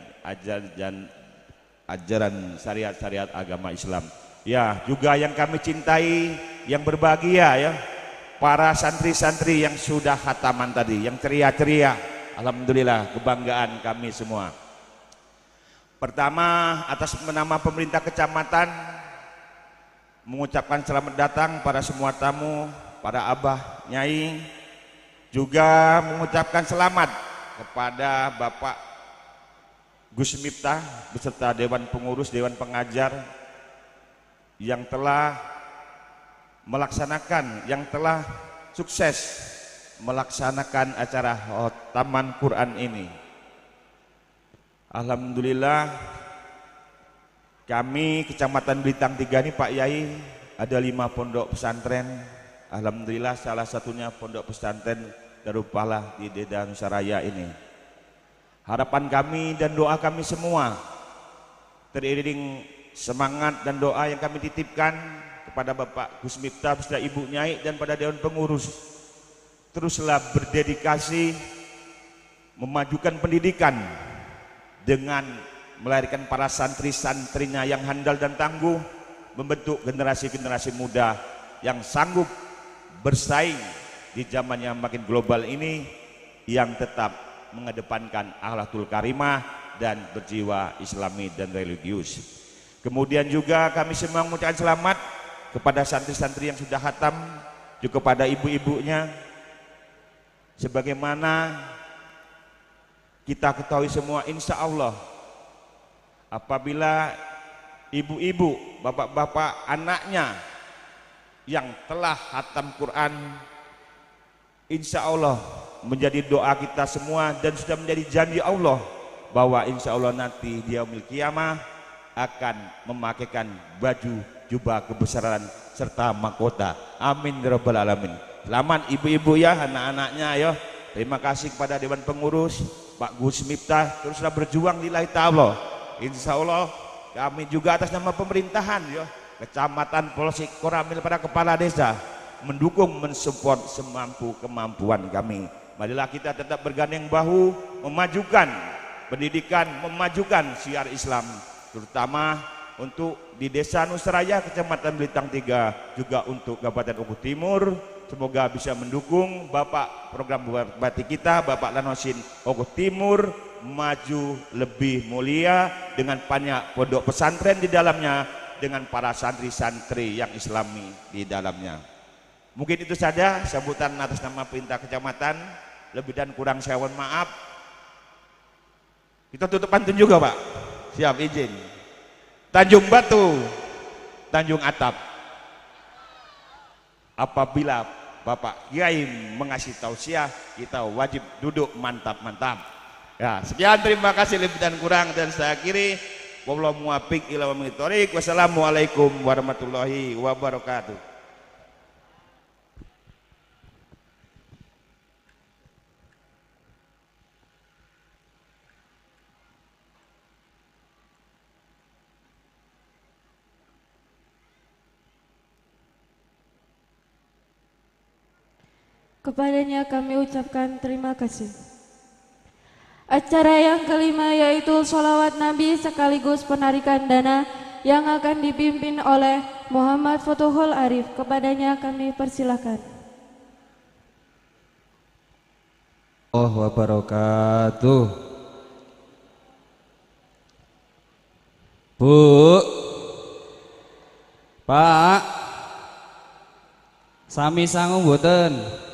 ajaran syariat-syariat agama Islam. Ya, juga yang kami cintai, yang berbahagia ya, para santri-santri yang sudah khataman tadi, yang ceria-ceria, alhamdulillah, kebanggaan kami semua. Pertama, atas nama pemerintah kecamatan mengucapkan selamat datang para semua tamu, para abah, nyai, juga mengucapkan selamat kepada Bapak Gus Miftah beserta Dewan Pengurus, Dewan Pengajar yang telah melaksanakan, yang telah sukses melaksanakan acara Taman Quran ini. Alhamdulillah, kami Kecamatan Belitang 3 ini Pak Yai ada 5 pondok pesantren. Alhamdulillah salah satunya pondok pesantren Darul Falah di Desa Nusaraya ini. Harapan kami dan doa kami semua teriring semangat dan doa yang kami titipkan kepada Bapak Gus Miftah beserta Ibu Nyai dan pada Dewan Pengurus, teruslah berdedikasi memajukan pendidikan dengan melahirkan para santri-santrinya yang handal dan tangguh, membentuk generasi-generasi muda yang sanggup bersaing di zaman yang makin global ini, yang tetap mengedepankan akhlakul karimah dan berjiwa islami dan religius. Kemudian juga kami semua mengucapkan selamat kepada santri-santri yang sudah khatam, juga kepada ibu-ibunya. Sebagaimana kita ketahui semua, insya Allah apabila ibu-ibu, bapak-bapak, anaknya yang telah khatam Quran, insya Allah menjadi doa kita semua dan sudah menjadi janji Allah bahwa insya Allah nanti di yaumil kiamah akan memakaikan baju jubah kebesaran serta mahkota. Amin ya rabbal alamin. Selamat ibu-ibu ya, anak-anaknya ya. Terima kasih kepada Dewan Pengurus, Pak Gus Miftah, teruslah berjuang lillahi ta'ala. Insya Allah kami juga atas nama pemerintahan ya, Kecamatan, Polsek, Koramil, para kepala desa mendukung, mensupport semampu kemampuan kami. Marilah kita tetap bergandeng bahu memajukan pendidikan, memajukan syiar Islam, terutama untuk di Desa Nusaraya, Kecamatan Belitang 3, juga untuk Kabupaten Oku Timur. Semoga bisa mendukung Bapak program Bupati kita, Bapak Lanosin Oku Timur, maju lebih mulia dengan banyak pondok pesantren di dalamnya, dengan para santri-santri yang islami di dalamnya. Mungkin itu saja sambutan atas nama perintah kecamatan, lebih dan kurang saya mohon maaf. Kita tutup pantun juga Pak, siap izin. Tanjung Batu, Tanjung Atap. Apabila Bapak Kiai mengasih tausiah, kita wajib duduk mantap-mantap. Ya, sekian, terima kasih lebih dan kurang dan saya akhiri. Wallahu muwaffiq ila aqwamit thoriq. Wassalamualaikum warahmatullahi wabarakatuh. Kepadanya kami ucapkan terima kasih. Acara yang kelima yaitu sholawat Nabi sekaligus penarikan dana yang akan dipimpin oleh Muhammad Futuhul Arif. Kepadanya kami persilakan. Allah wabarakatuh. Bu, Pak, sami sangu mboten?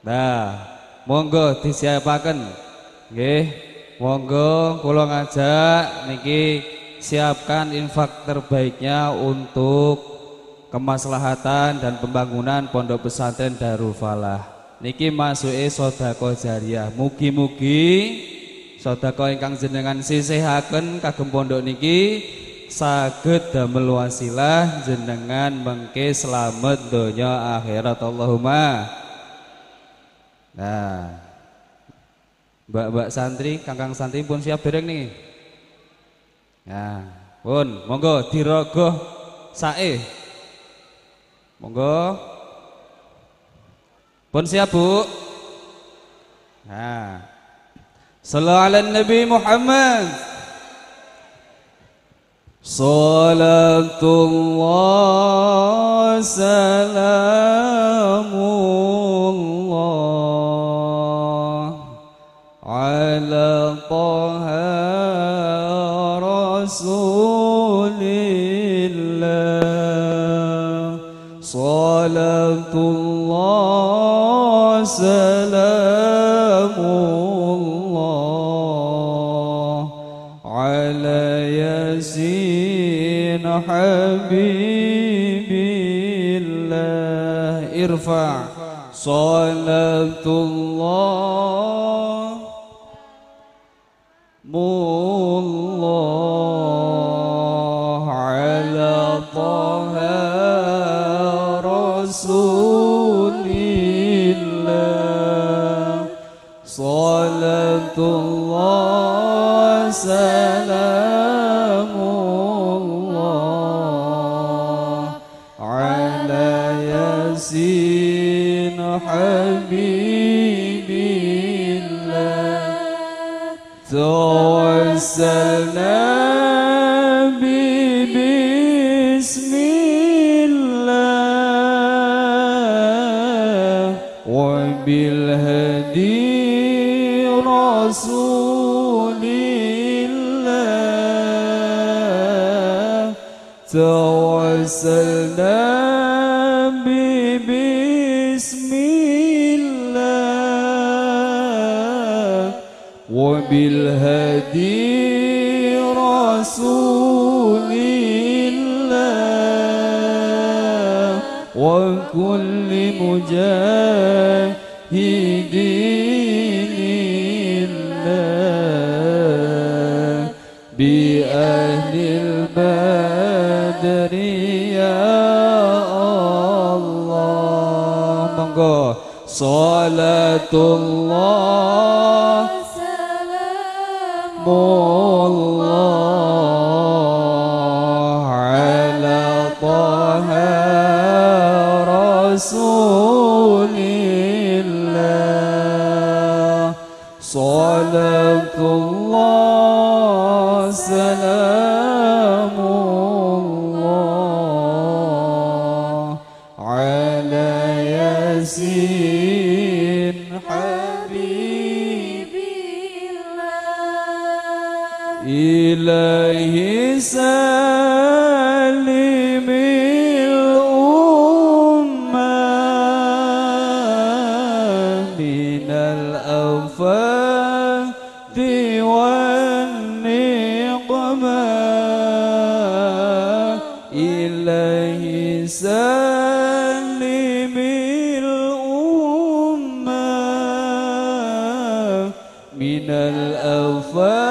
Nah, monggo disiapaken. Nggih, monggo kula ngajak niki siapkan infak terbaiknya untuk kemaslahatan dan pembangunan Pondok Pesantren Darul Falah. Niki masuke sedekah jariah. Mugi-mugi sedekah ingkang jenengan sisihaken kagem pondok niki saged damel wasilah jenengan mengke slamet donya akhirat. Allahumma. Nah, mbak-mbak santri, kangkang santri pun siap dereng nih. Nah, pun monggo dirogoh sae. Monggo. Pun siap, Bu. Nah. Sallu ala Nabi Muhammad. Salatullah salamullah ala Taha Rasulillah. Salatullah salamullah ala Yasin Habibillah. Irfa' salatullah mullah ala Taha Rasulillah. Salatullah salamullah ala Yasin Habibillah. Tawassalna bi bismillah wa bil hadi Rasulillah. Tawassalna bi bismillah wa bil hadi Rasulillah wa kulli mujahidin lillah bi ahlil badri ya Allah. Monggo salatullah salamullah طه رسول الله صلاة الله سلام الله على ياسين حبيب الله إليه سلم الأمة من الآفات والنقمة إليه سلم الأمة من الآفات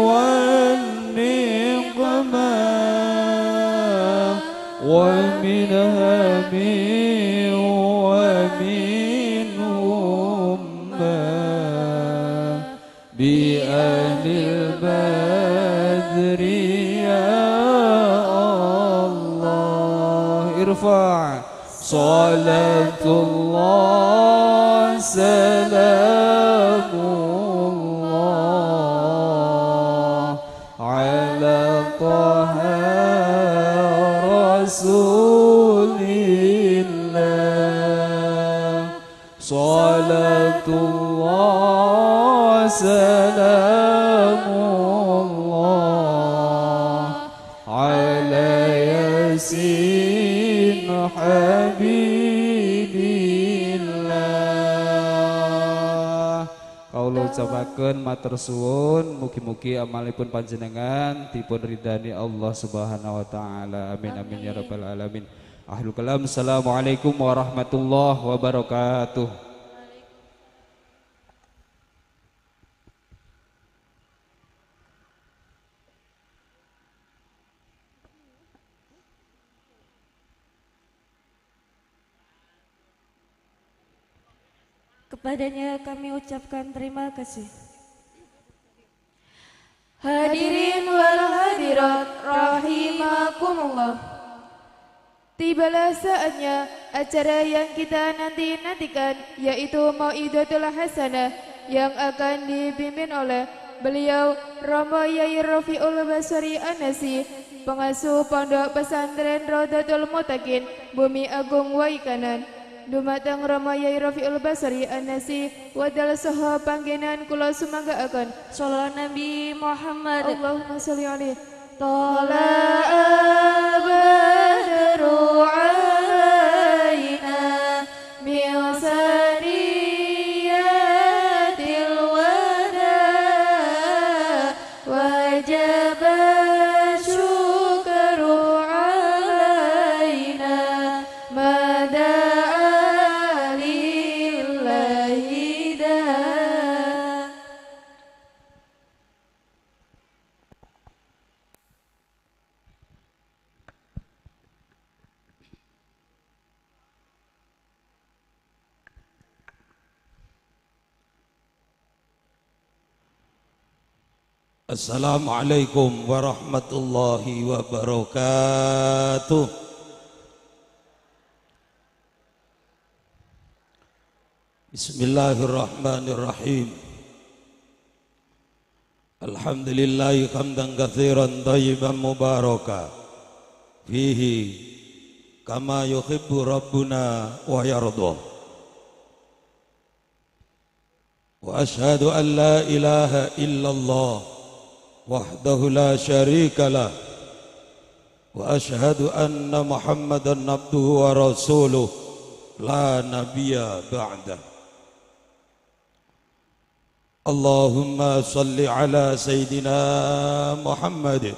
والنقمة ومن هم ومن أمة بأهل البدر يا الله ارفع صلاة الله سلام الله على طه رسول الله صلاة الله سلام الله على ياسين حبيب الله. Kawula ucapaken matur suwun, mugi-mugi amalipun panjenengan dipun ridani Allah Subhanahu wa taala. Amin amin ya rabbal alamin. Ahlul kalam, assalamualaikum warahmatullahi wabarakatuh. Kepadanya kami ucapkan terima kasih. Hadirin wal hadirat rahimakumullah. Tibalah saatnya acara yang kita nanti-nantikan, yaitu Mau'idatul Hasanah yang akan dipimpin oleh beliau Romo Yai Rofiul Basri Anasi, pengasuh Pondok Pesantren Rodatul Mutakin, Bumi Agung Waikanan. Dumateng Romo Yai Rofiul Basri Anasi wadal saha panggenan kula sumanggaaken. Sholawat Nabi Muhammad. Allahumma sholli alaihi. Tola'al badru alaina min saniyatil wada wajib syukru alaina mada'a lillahi da. Assalamualaikum warahmatullahi wabarakatuh. Bismillahirrahmanirrahim. Alhamdulillahi hamdan katsiran thayyiban mubaraka fihi kama yuhibbu rabbuna wa yarda. Wa ashhadu an la ilaha illallah wahdahu la syarika lah wa ashhadu anna Muhammadan abduhu wa rasuluh la nabiyya ba'dah. Allahumma salli ala sayyidina Muhammad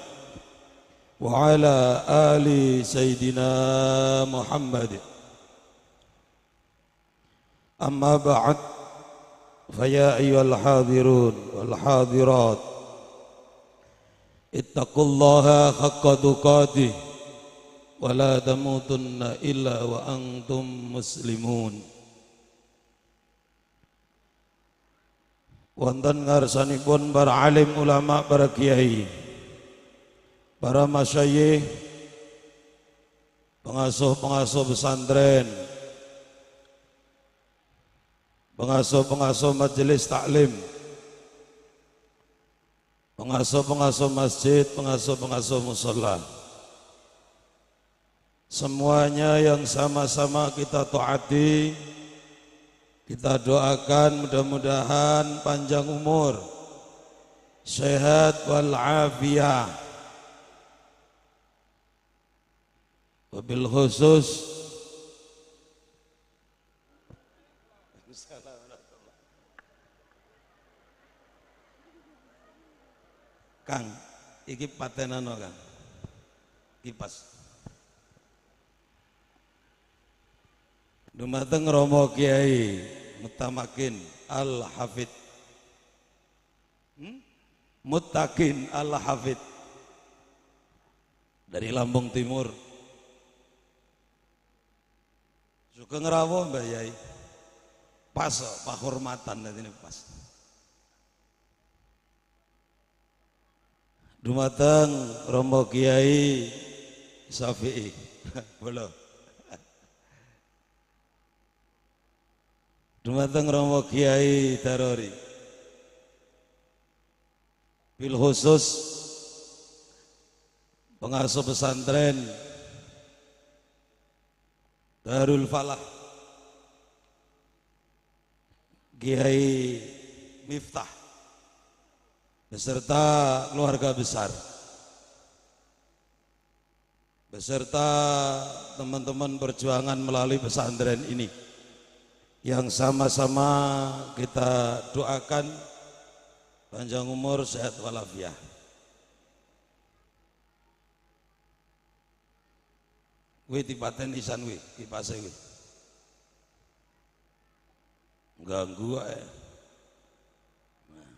wa ala ali sayyidina Muhammad. Amma ba'd, fa ya ayyuhal hadirun wal hadirat, ittaqullaha haqqa tuqatih wa la tamutunna illa wa antum muslimun. Wonten ngarsanipun para alim ulama, para kiai, para masyayikh, pengasuh-pengasuh pesantren, pengasuh-pengasuh majelis taklim, pengasuh-pengasuh masjid, pengasuh-pengasuh musholla, semuanya yang sama-sama kita taati, kita doakan mudah-mudahan panjang umur, sehat wal afiyah. Wabil khusus Kang, iki patenano Kang, kipas. Dumateng Romo Kiai Mutamakin Al-Hafid, Muttaqin Al-Hafid dari Lampung Timur. Sugeng rawuh Mbah Yai. Pas pahormatan ini pas. Dumateng Romo Kiai Syafi'i. Boleh. Dumateng Romo Kiai Darori. Bil khusus pengasuh pesantren Darul Falah Kiai Miftah beserta keluarga besar, beserta teman-teman perjuangan melalui pesantren ini yang sama-sama kita doakan panjang umur, sehat walafiat. Kuwi dipaten isan kuwi, kipase kuwi. Ganggu ae. Nah.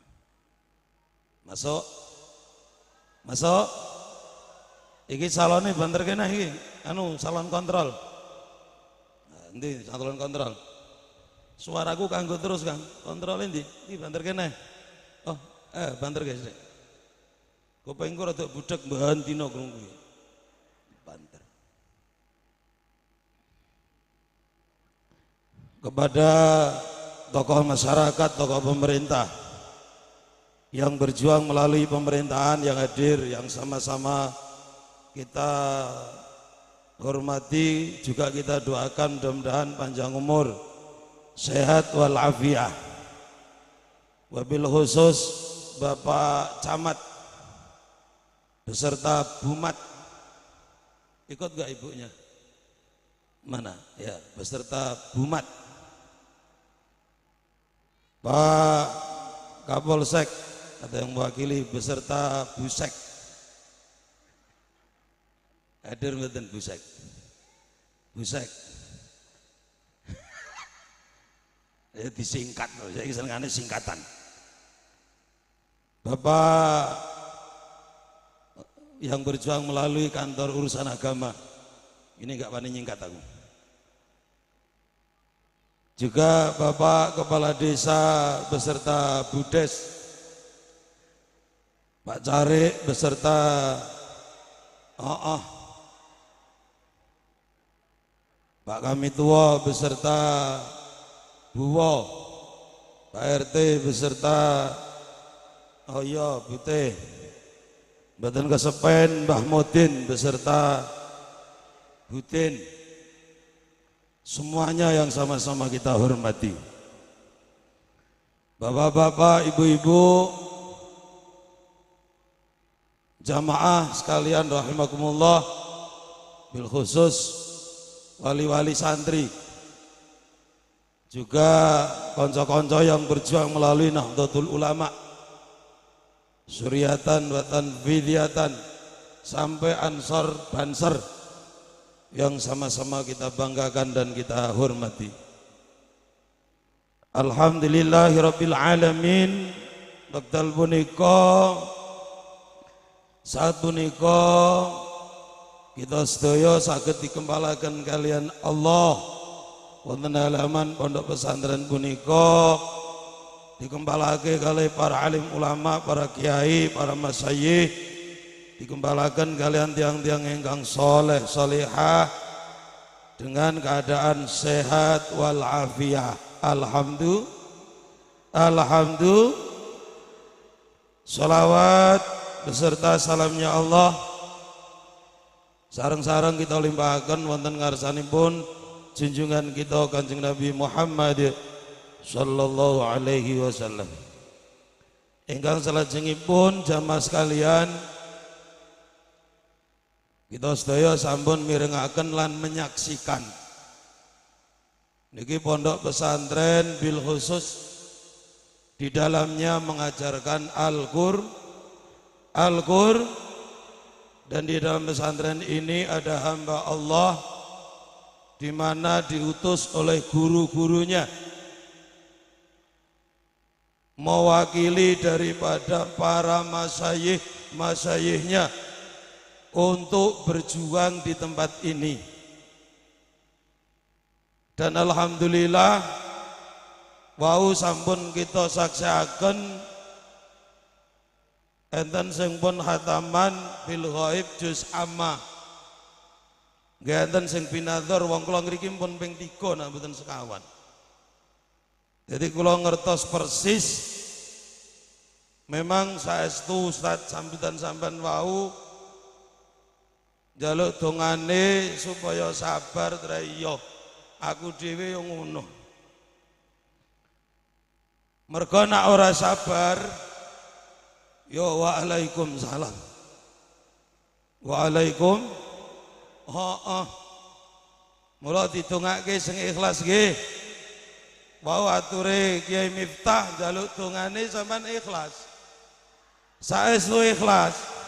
Masuk. Masuk. Iki salone banter kene iki, anu salon kontrol. Nah, endi salon kontrol? Suaraku kanggo terus, Kang. Kontrol endi? Iki banter kene. Oh, banter guys. Kupingku rada budhek mbahan dina krungu kuwi. Banter. Kepada tokoh masyarakat, tokoh pemerintah yang berjuang melalui pemerintahan yang hadir, yang sama-sama kita hormati, juga kita doakan mudah-mudahan panjang umur, sehat wal afiyah. Wabil khusus Bapak Camat beserta Bumat, ikut gak ibunya? Mana? Ya, beserta Bumat. Pak Kapolsek atau yang mewakili beserta Busek. Hadir mboten Busek? Busek. Ya disingkat, saya senengane singkatan. Bapak yang berjuang melalui kantor urusan agama, ini enggak wani nyingkat aku. Juga Bapak Kepala Desa beserta Budes, Pak Carik beserta Pak Kamitua beserta Buwo, Pak RT beserta Bute, Mboten Kesepen Mbah Modin beserta Butin. Semuanya yang sama-sama kita hormati. Bapak-bapak, ibu-ibu, jamaah sekalian rahimakumullah, bil khusus wali-wali santri, juga konco-konco yang berjuang melalui Nahdlatul Ulama, Suriatan wa Tanfidiyatan, sampai Ansor Banser, yang sama-sama kita banggakan dan kita hormati. Alhamdulillahirabbil alamin. Wekdal punika, saat punika kita sedaya saged dikembalaken kalian Allah wonten halaman pondok pesantren punika, dikembalake kalih para alim ulama, para kiai, para masyayikh, dikembalaken kalian tiang-tiang ingkang soleh solehah, dengan keadaan sehat wal afiyah. Alhamdulillah. Alhamdulillah. Salawat beserta salamnya Allah sareng-sareng kita limpahaken wonten ngarsanipun junjungan kita Kanjeng Nabi Muhammad sallallahu alaihi wasallam. Ingkang salajengipun jamaah sekalian, kita sedaya sampun mirengaken lan menyaksikan niki pondok pesantren bil khusus di dalamnya mengajarkan Al-Qur, dan di dalam pesantren ini ada hamba Allah di mana diutus oleh guru-gurunya mewakili daripada para masyayikh-masyayikhnya untuk berjuang di tempat ini. Dan alhamdulillah wau sampun kita saksiaken enten sing pun khataman bil ghaib juz amma. Nggih enten sing binadzar, wong kula ngriki pun ping 3 nek mboten sekawan. Jadi kula ngertos persis memang saestu Ustaz sambutan sampean wau njaluk dongane supaya sabar tre iya. Aku dhewe yo ngono. Mergo nek ora sabar yo waalaikumsalam. Waalaikum. Heeh. Mula didongake sing ikhlas nggih. Wau ature Kiai Miftah njaluk dongane sampean ikhlas. Saestu ikhlas.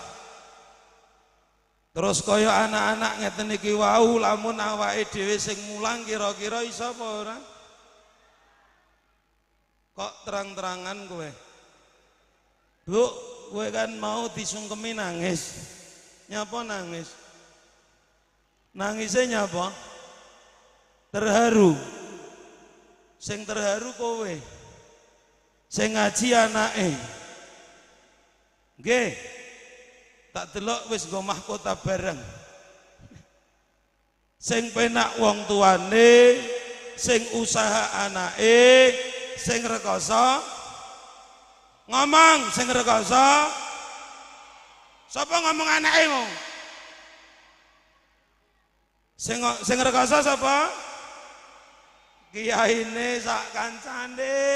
Terus kaya anak-anak ngeten iki wau lamun awake dhewe sing mulang kira-kira iso apa ora? Kok terang-terangan kowe? Bu, kowe kan mau disungkemi nangis. Nyapa nangis? Nangisnya nyapa? Terharu. Sing terharu kowe. Sing ngaji anake. Nggih. Tak delok wis nggo mahkota bareng. Sing penak wong tuane, sing usaha anake, sing rekoso ngomong, sing rekoso sapa ngomong anake mau? Sing rekoso sapa? Kiyaine sak kancane.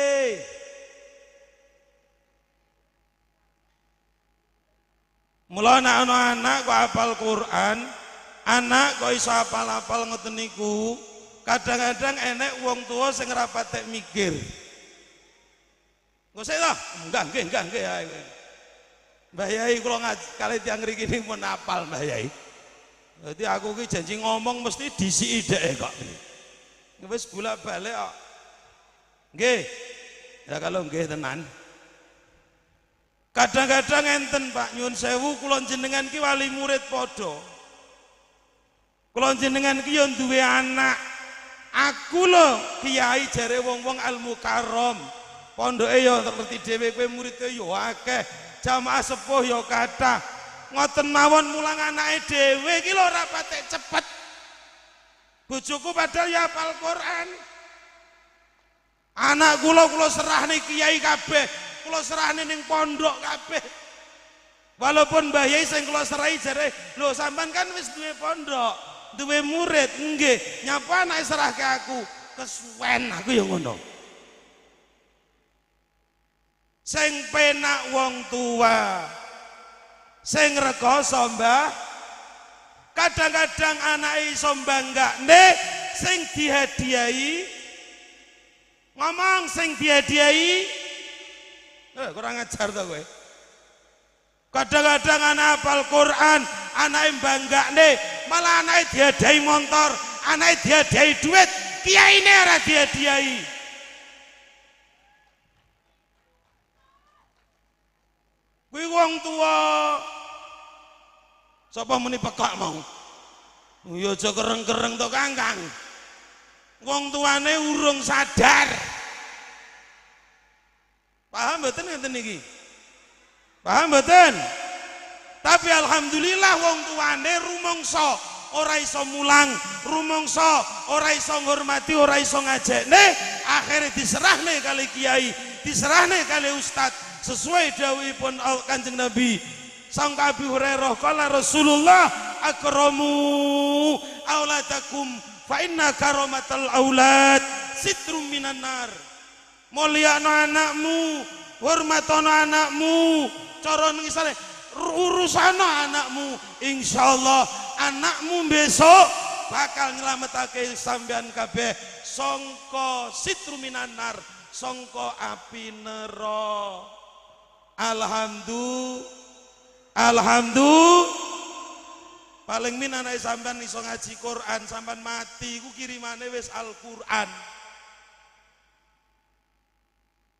Mula nek ana anak kok hafal Quran, anak kok iso hafal-hafal ngoten niku, kadang-kadang enek wong tua sing ora patek mikir. Engko sik to, enggak nggih enggak nggih ae. Mbah Yai kula ngaji kalih tiyang mriki niku pun hafal Mbah Yai. Dadi aku ki janji ngomong mesti disiki dheke kok. Wis bolak-balik kok. Nggih. Ya kalau nggih tenan. Kadang-kadang enten Pak nyuwun sewu kula jenengan ki wali murid padha. Kula jenengan ki yo duwe anak. Aku lho kiai jare wong-wong Al Mukarram. Pondoke yo ngerti dhewe kowe muridé yo akeh, jamaah sepuh yo kathah. Ngoten mawon mulang anake dhewe iki lho ora patek cepet. Bojoku padahal ya hafal Quran. Anak kula kula serahne kiai kabeh, kula serahne ning pondok kabeh. Walaupun Mbah Yai sing kula serahi jare, lho sampean kan wis duwe pondok, duwe murid, nggih. Nyapa anake serahke aku? Kesuwen aku ya ngono. Sing penak wong tua, sing rekoso Mbah. Kadang-kadang anake iso mbanggakne sing dihadiahi ngomong sing dihadiahi kurang ajar to kowe. Kadang-kadang anak hafal Quran, anake mbanggakne, malah anake dihadiahi motor, anake dihadiahi duit, kiyaine ora dihadiahi. Kuwi wong tuwa. Sapa muni pekak mau? Ya aja kereng-kereng to Kang. Wong tuane urung sadar. Paham mboten ngeten iki? Paham mboten? Tapi alhamdulillah wong tuane rumangsa ora iso mulang, rumangsa ora iso ngurmati, ora iso ngajekne, akhire diserahne kali kiai, diserahne kali ustad sesuai dawuhipun Kanjeng Nabi. Sangka Abi Hurairah qala Rasulullah akramu auladakum fa inna karamatal aulad sitrum minan nar. Mulyakno anakmu, hormatono anakmu, cara ngisale urusano anakmu, insyaallah anakmu besok bakal nyelametake sampean kabeh sangka sitru minan nar, sangka api neraka. Alhamdulillah, alhamdulillah. Paling min anake sampean iso ngaji Quran, sampean mati iku kirimane wis Al-Qur'an.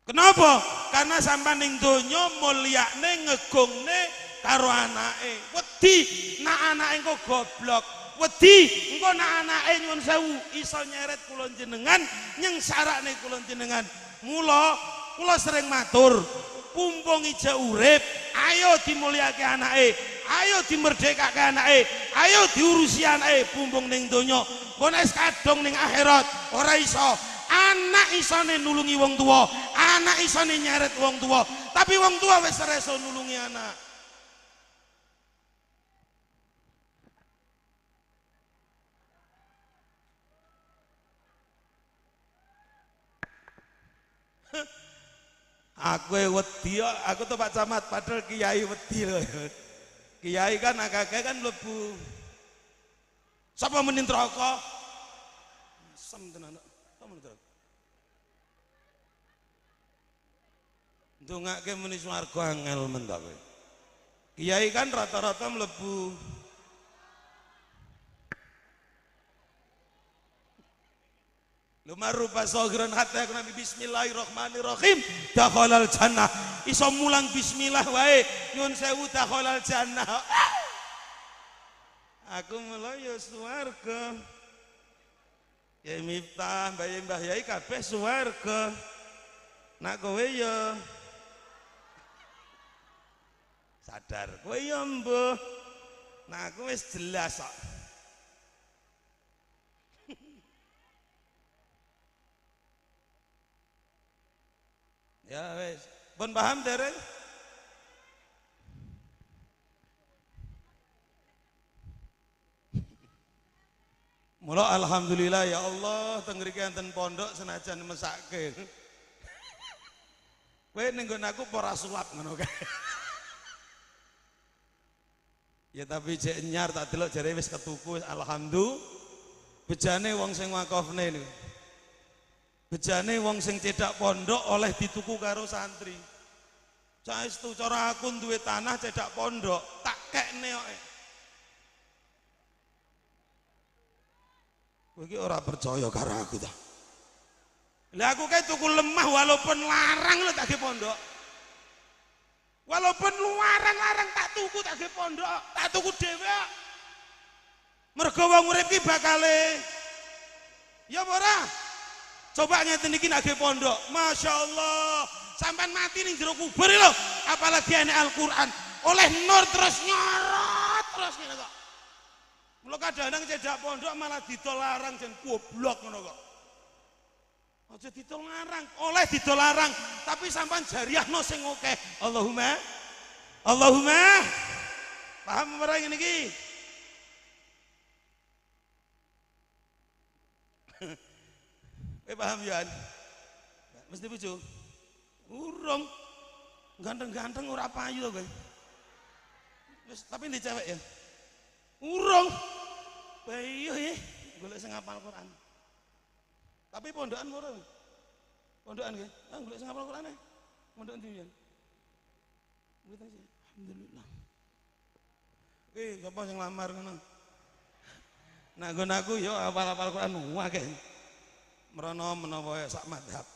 Kenapa? Karena sampean ning donya mulyakne ngegongne karo anake. Wedi nak anake engko goblok, wedi engko nak anake nyuwun sewu iso nyeret kula jenengan, nyengsarakne kula jenengan. Mula kula sering matur, pumpung ijek urip, ayo dimulyake anake, ayo dimerdekake anake, ayo diurusi anake pumpung ning donya. Engko nek kadung ning akhirat ora iso. Anak isone nulungi wong tua, anak isone nyeret wong tua, tapi wong tua wis ora iso nulungi anak. Aku wedi, aku tuh Pak Camat, padahal kiai wedi lho. Kiai kan akeh kan mlebu. Sapa muni neraka? Asem tenan. Sapa muni neraka? Ndongake muni swarga angel men ta kowe. Kiai kan rata-rata mlebu. Lumar rupa sogron hatta aku Nabi bismillahirrahmanirrahim dakhalal jannah. Iso mulang bismillah wae nyun sewu dakhalal jannah. Aku mula ya swarga. Yai Miftah, Mbah Yai Mbah Yai kabeh swarga. Nak kowe ya sadar, kowe ya mbuh. Nah aku wis jelas kok. Ya wis, pun paham dereng? Mula alhamdulillah ya Allah teng mriki enten pondok senajan mesake. Kowe ning nggon aku apa ora sulap ngono kae. Ya tapi jek nyar tak delok jare wis ketuku alhamdulillah. Bejane wong sing wakofne niku. Bejane wong sing cedak pondok oleh dituku karo santri. Saestu cara aku duwe tanah cedak pondok, tak kekne kok. Kowe iki ora percaya karo aku ta. Lah aku kae tuku lemah walaupun larang lho tak ge pondok. Walaupun larang-larang tak tuku tak ge pondok, tak tuku dhewe. Mergo wong urip ki bakale ya apa ora? Coba ngeten iki nek pondok, Masya Allah, sampean mati ning jero kubur lho, apalagi enek Al-Qur'an, oleh nur terus nyorot terus ngene kok. Mula kadang-kadang cedak pondok malah didol larang jen goblok ngono kok. Aja didol larang, oleh didol larang, tapi sampean jariahno sing akeh. Allahumma Allahumma. Paham ora ngene iki? Kowe paham ya? Mesti bojo. Urung. Ganteng-ganteng ora payu to kowe. Wis tapi ndi cewek ya? Urung. Bayu ya, golek sing hafal Quran. Tapi pondokan ora. Pondokan nggih. Ah golek sing hafal Quran e. Pondokan ndi ya? Alhamdulillah. Oke, sapa sing lamar ngono? Nah, nggon aku yo hafal-hafal Quran akeh. Merono menawa sak madhab.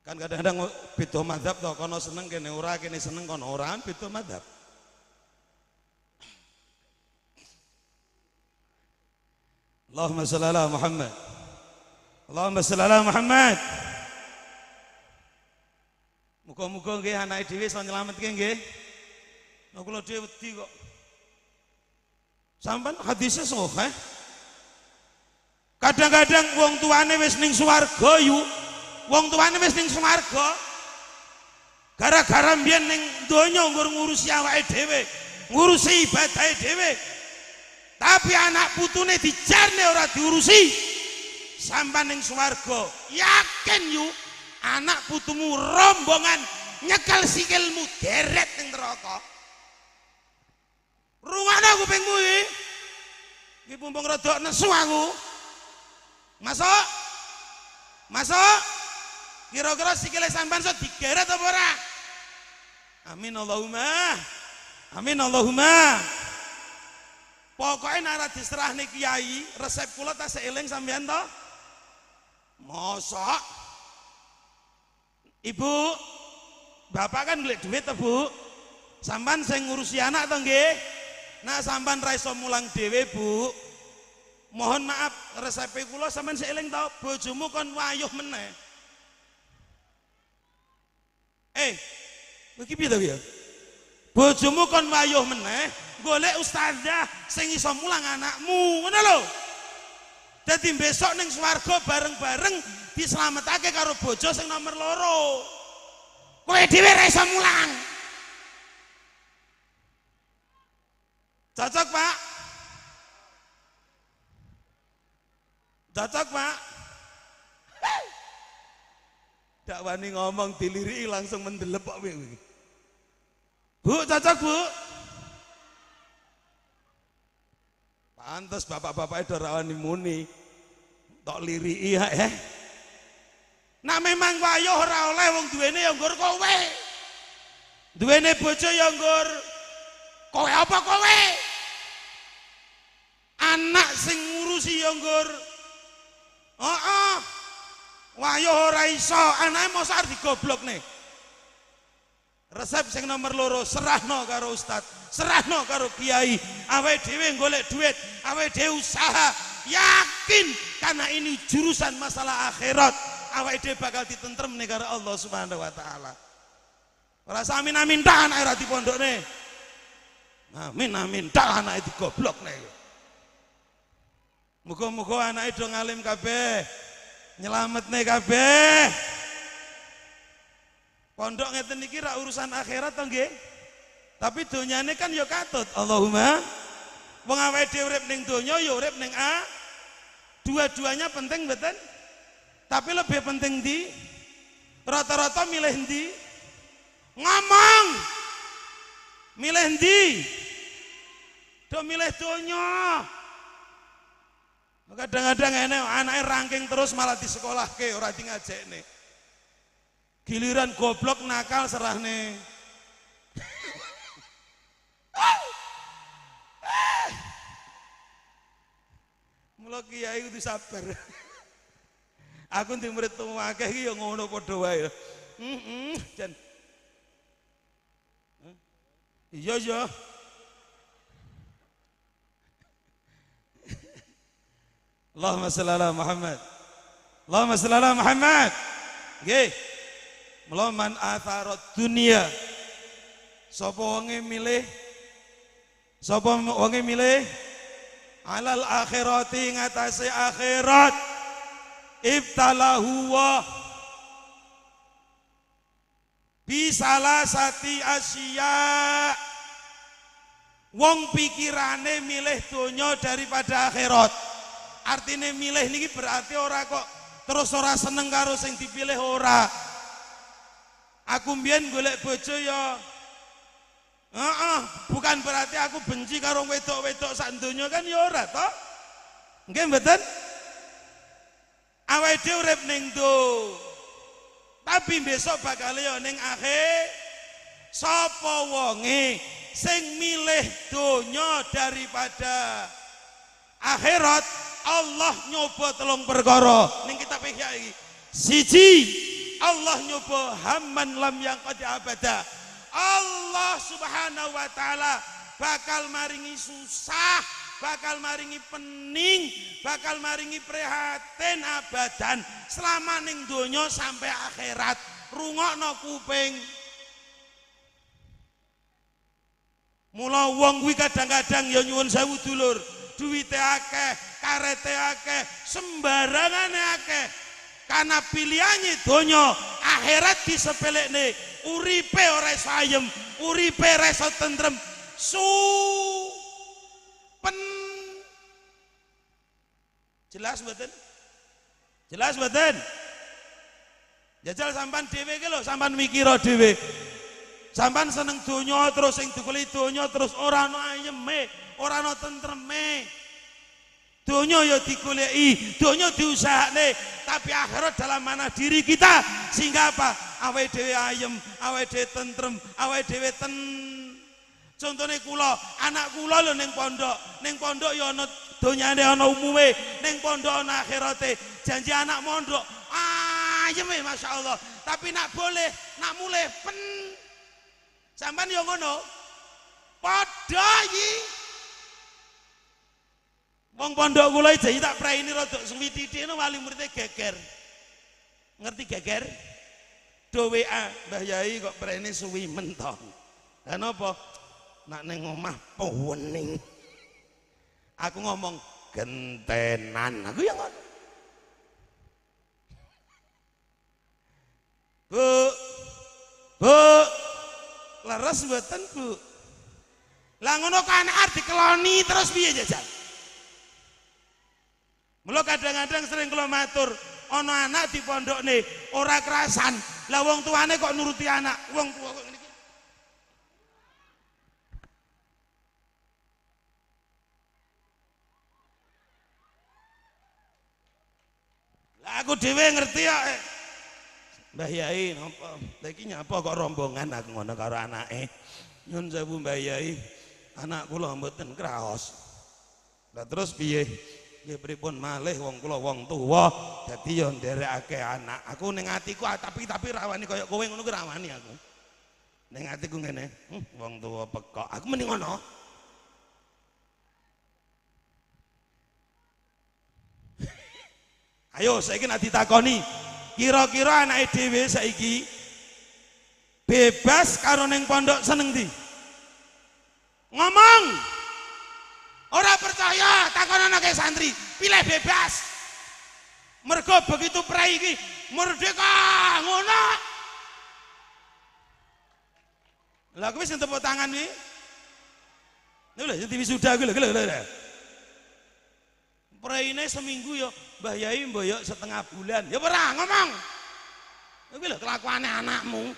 Kan kadang-kadang beda madhab to, kono seneng kene ora, kene seneng kono ora, beda madhab. Allahumma sholli ala Muhammad. Allahumma sholli ala Muhammad. Muga-muga nggih anake dhewe iso nyelametke nggih. Nah kula dhewe wedi kok. Sampeyan hadisnya sahih. Kadang-kadang wong tuane wis ning swarga yu. Wong tuane wis ning swarga. Gara-gara mbiyen ning donya nggur ngurusi awake dhewe, ngurusi ibadahe dhewe. Tapi anak putune dijarne ora diurusi. Sampeyan ning swarga, yakin yu anak putumu rombongan nyekel sikilmu deret ning neraka. Rungokno kupingmu iki. Iki mumpung rada nesu aku. Masuk. Masuk. Kira-kira sikile sampean iso digeret apa ora? Amin Allahumma. Amin Allahumma. Pokoknya nek ora diserahne kiai, resep kula tasih eling sampean to? Mosok. Ibu, bapak kan golek duit to, Bu? Sampean sing ngurusi anak to nggih? Nah, sampean ra iso mulang dhewe, Bu. Mohon maaf, resepe kula sampean sik eling to, bojomu kon wayuh meneh. Iki piye to ya? Bojomu kon wayuh meneh, golek ustazah sing iso mulang anakmu, ngono lho. Dadi besok ning swarga bareng-bareng dislametake karo bojo sing nomor 2. Kowe dhewe ra iso mulang. Cocok, Pak? Cocok, Pak? Dak wani ngomong diliriki langsung mendelep kok kowe. Bu, cocok, Bu? Pantes bapak-bapake do ra wani muni. Tok liriki ya, eh. Nah memang wayuh ora oleh wong duwene ya nggur kowe. Duwene bojo ya nggur kowe apa kowe? Anak sing ngurusi ya nggur. Heeh. Wayuh ora iso, anake mosok arep digoblokne. Resep sing nomor 2, serahno karo ustad, serahno karo kiai. Awake dhewe golek duit, awake dhewe usaha, yakin karena ini jurusan masalah akhirat. Awake dhewe bakal ditentremne karo Allah Subhanahu wa taala. Ora amin amin tak anake ora dipondokne. Amin amin tak anake digoblokne. Muga-muga anake do ngalim kabeh, nyelametne kabeh. Pondok ngeten iki ra urusan akhirat to nggih? Tapi donyane kan ya katut. Allahumma. Wong awake dhewe urip ning donya ya urip ning a. Dua-duanya penting mboten? Tapi lebih penting di rata-rata milih ndi? Ngomong. Milih ndi? Do milih donya. Kadang-kadang enek anake ranking terus malah disekolahke ora di ngajekne. Giliran goblok nakal serahne. Mula kiai kudu sabar. Aku ndek murid akeh iki ya ngono padha wae. Heeh, jan. Iya ya. Allahumma shalli ala Muhammad. Allahumma shalli ala Muhammad. Nggih. Mula man atharat dunia. Sapa wonge milih? Sapa wonge milih? Alal akhirati ngatasé akhirat. Ibtalahu wa bisalasati asya. Wong pikirane milih donya daripada akhirat. Artine milih niki berarti ora kok terus ora seneng karo sing dipilih ora. Aku mbiyen golek bojo ya bukan berarti aku benci karo wedok-wedok sak donya kan ya ora toh. Nggih mboten? Awake dhewe urip ning do. Tapi besok bakal ya ning akhir. Sapa wonge sing milih donya daripada akhirat, Allah nyoba telung perkara ning kitab Ihya iki. Siji, Allah nyoba hamman lam yang qad abada. Allah Subhanahu wa taala bakal maringi susah, bakal maringi pening, bakal maringi prihatin abadan selama ning donya sampai akhirat. Rungokno kuping. Mula wong kuwi kadang-kadang ya nyuwun sewu dulur, duwite akeh, karete akeh, sembarangane akeh. Karena pilihannya donya, akhirat disepelekne, uripe ora iso ayem, uripe ora iso tentrem. Su pen. Jelas mboten? Jelas mboten? Jajal sampean dhewe iki lho, sampean mikira dhewe. Sampean seneng donya terus sing digoleki donya terus ora ana ayeme, ora ana tentreme. Donya ya digoleki, donya diusahakne, tapi akhirat dalam mana diri kita sehingga apa? Awake dhewe ayem, awake dhewe tentrem, awake dhewe ten. Contone kula, anak kula lho ning pondok ya ana donyane ana umume, ning pondok ana akhirate. Janji anak mondok ayeme masyaallah. Tapi nak boleh, nak mulih pen. Sampean ya ngono. Padha iki. Wong pondok kula iki tak praini rada suwi titik ngono wali muridé geger. Ngerti geger? Do WA, Mbah Yai kok praini suwi mentong. Lah napa? Nak ning omah pewening. Aku ngomong gentenan, aku ya ngono. Bu. Bu. Leres mboten, Bu? Lah ngono kok anak arep dikeloni terus piye jajal? Mula kadang-kadang sering kula matur, ana anak di pondokne ora kerasan. Lah wong tuane kok nuruti anak, wong tuwa kok ngene iki. Lah aku dhewe ngerti ya. Mbah Yai napa? Lah iki nyapa kok rombongan aku ngono karo anake. Nyun sewu Mbah Yai, anak kula mboten kraos. Lah terus piye? Nggih pripun malih wong kula wong tuwa dadi ya nderekake anak. Aku ning atiku tapi rawani kaya kowe ngono ku rawani aku. Ning atiku ngene, wong tuwa pekok. Aku mending ngono. Ayo saiki nek ditakoni, kira-kira anake dhewe saiki bebas karo ning pondok seneng ndi? Ngomong. Ora percaya takon anake santri, pilih bebas. Mergo begitu prei iki merdeka ngono. Lah kuwi sing tepuk tangan kuwi. Lha lho sing wisuda kuwi lho lho. Preine seminggu ya Mbah Yai mboyok setengah bulan. Ya ora ngomong. Kuwi lho kelakuane anakmu.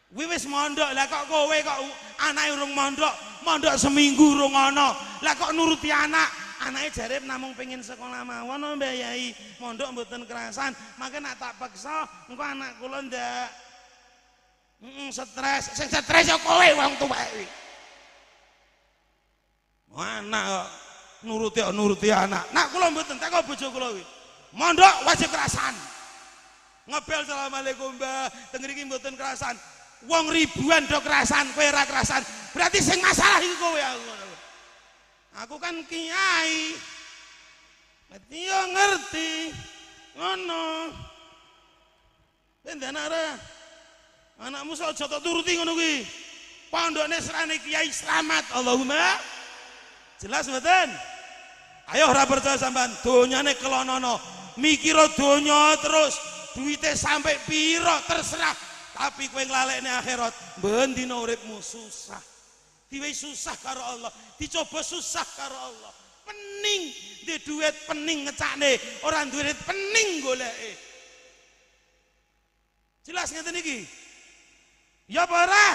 Kuwi wis mondok, lah kok kowe kok anake urung mondok, mondok seminggu urung ana. Lah kok nuruti anak? Anake jare namung pengen sekolah mawon Mbah Yai, mondok mboten kerasan. Mangke nek tak peksa engko anak kula ndak stres. Sing stres ya kowe wong tuwek kuwi. Anak kok nuruti anak. Nak kula mboten teko bojo kula kuwi. Mondok wajib kerasan. Ngebel assalamualaikum Mbah, teng mriki mboten kerasan. Wong ribuan do kerasan, kowe ora kerasan. Berarti sing masalah iku kowe aku. Aku kan kiai. Berarti yo ngerti. Ngono. Ben ora. Anakmu sok aja tok turuti ngono kuwi. Pondokne serane kiai selamat. Allahumma. Jelas mboten? Ayo ora percaya sampean, donyane kelonono. Mikira donya terus, duwite sampai piro terserah. Tapi kowe nglalekne akhirat, ben dina uripmu susah. Diwehi susah karo Allah, dicoba susah karo Allah. Pening duwe duit pening ngecakne, ora duwe duit pening goleke. Jelas ngeten iki? Ya apa ora?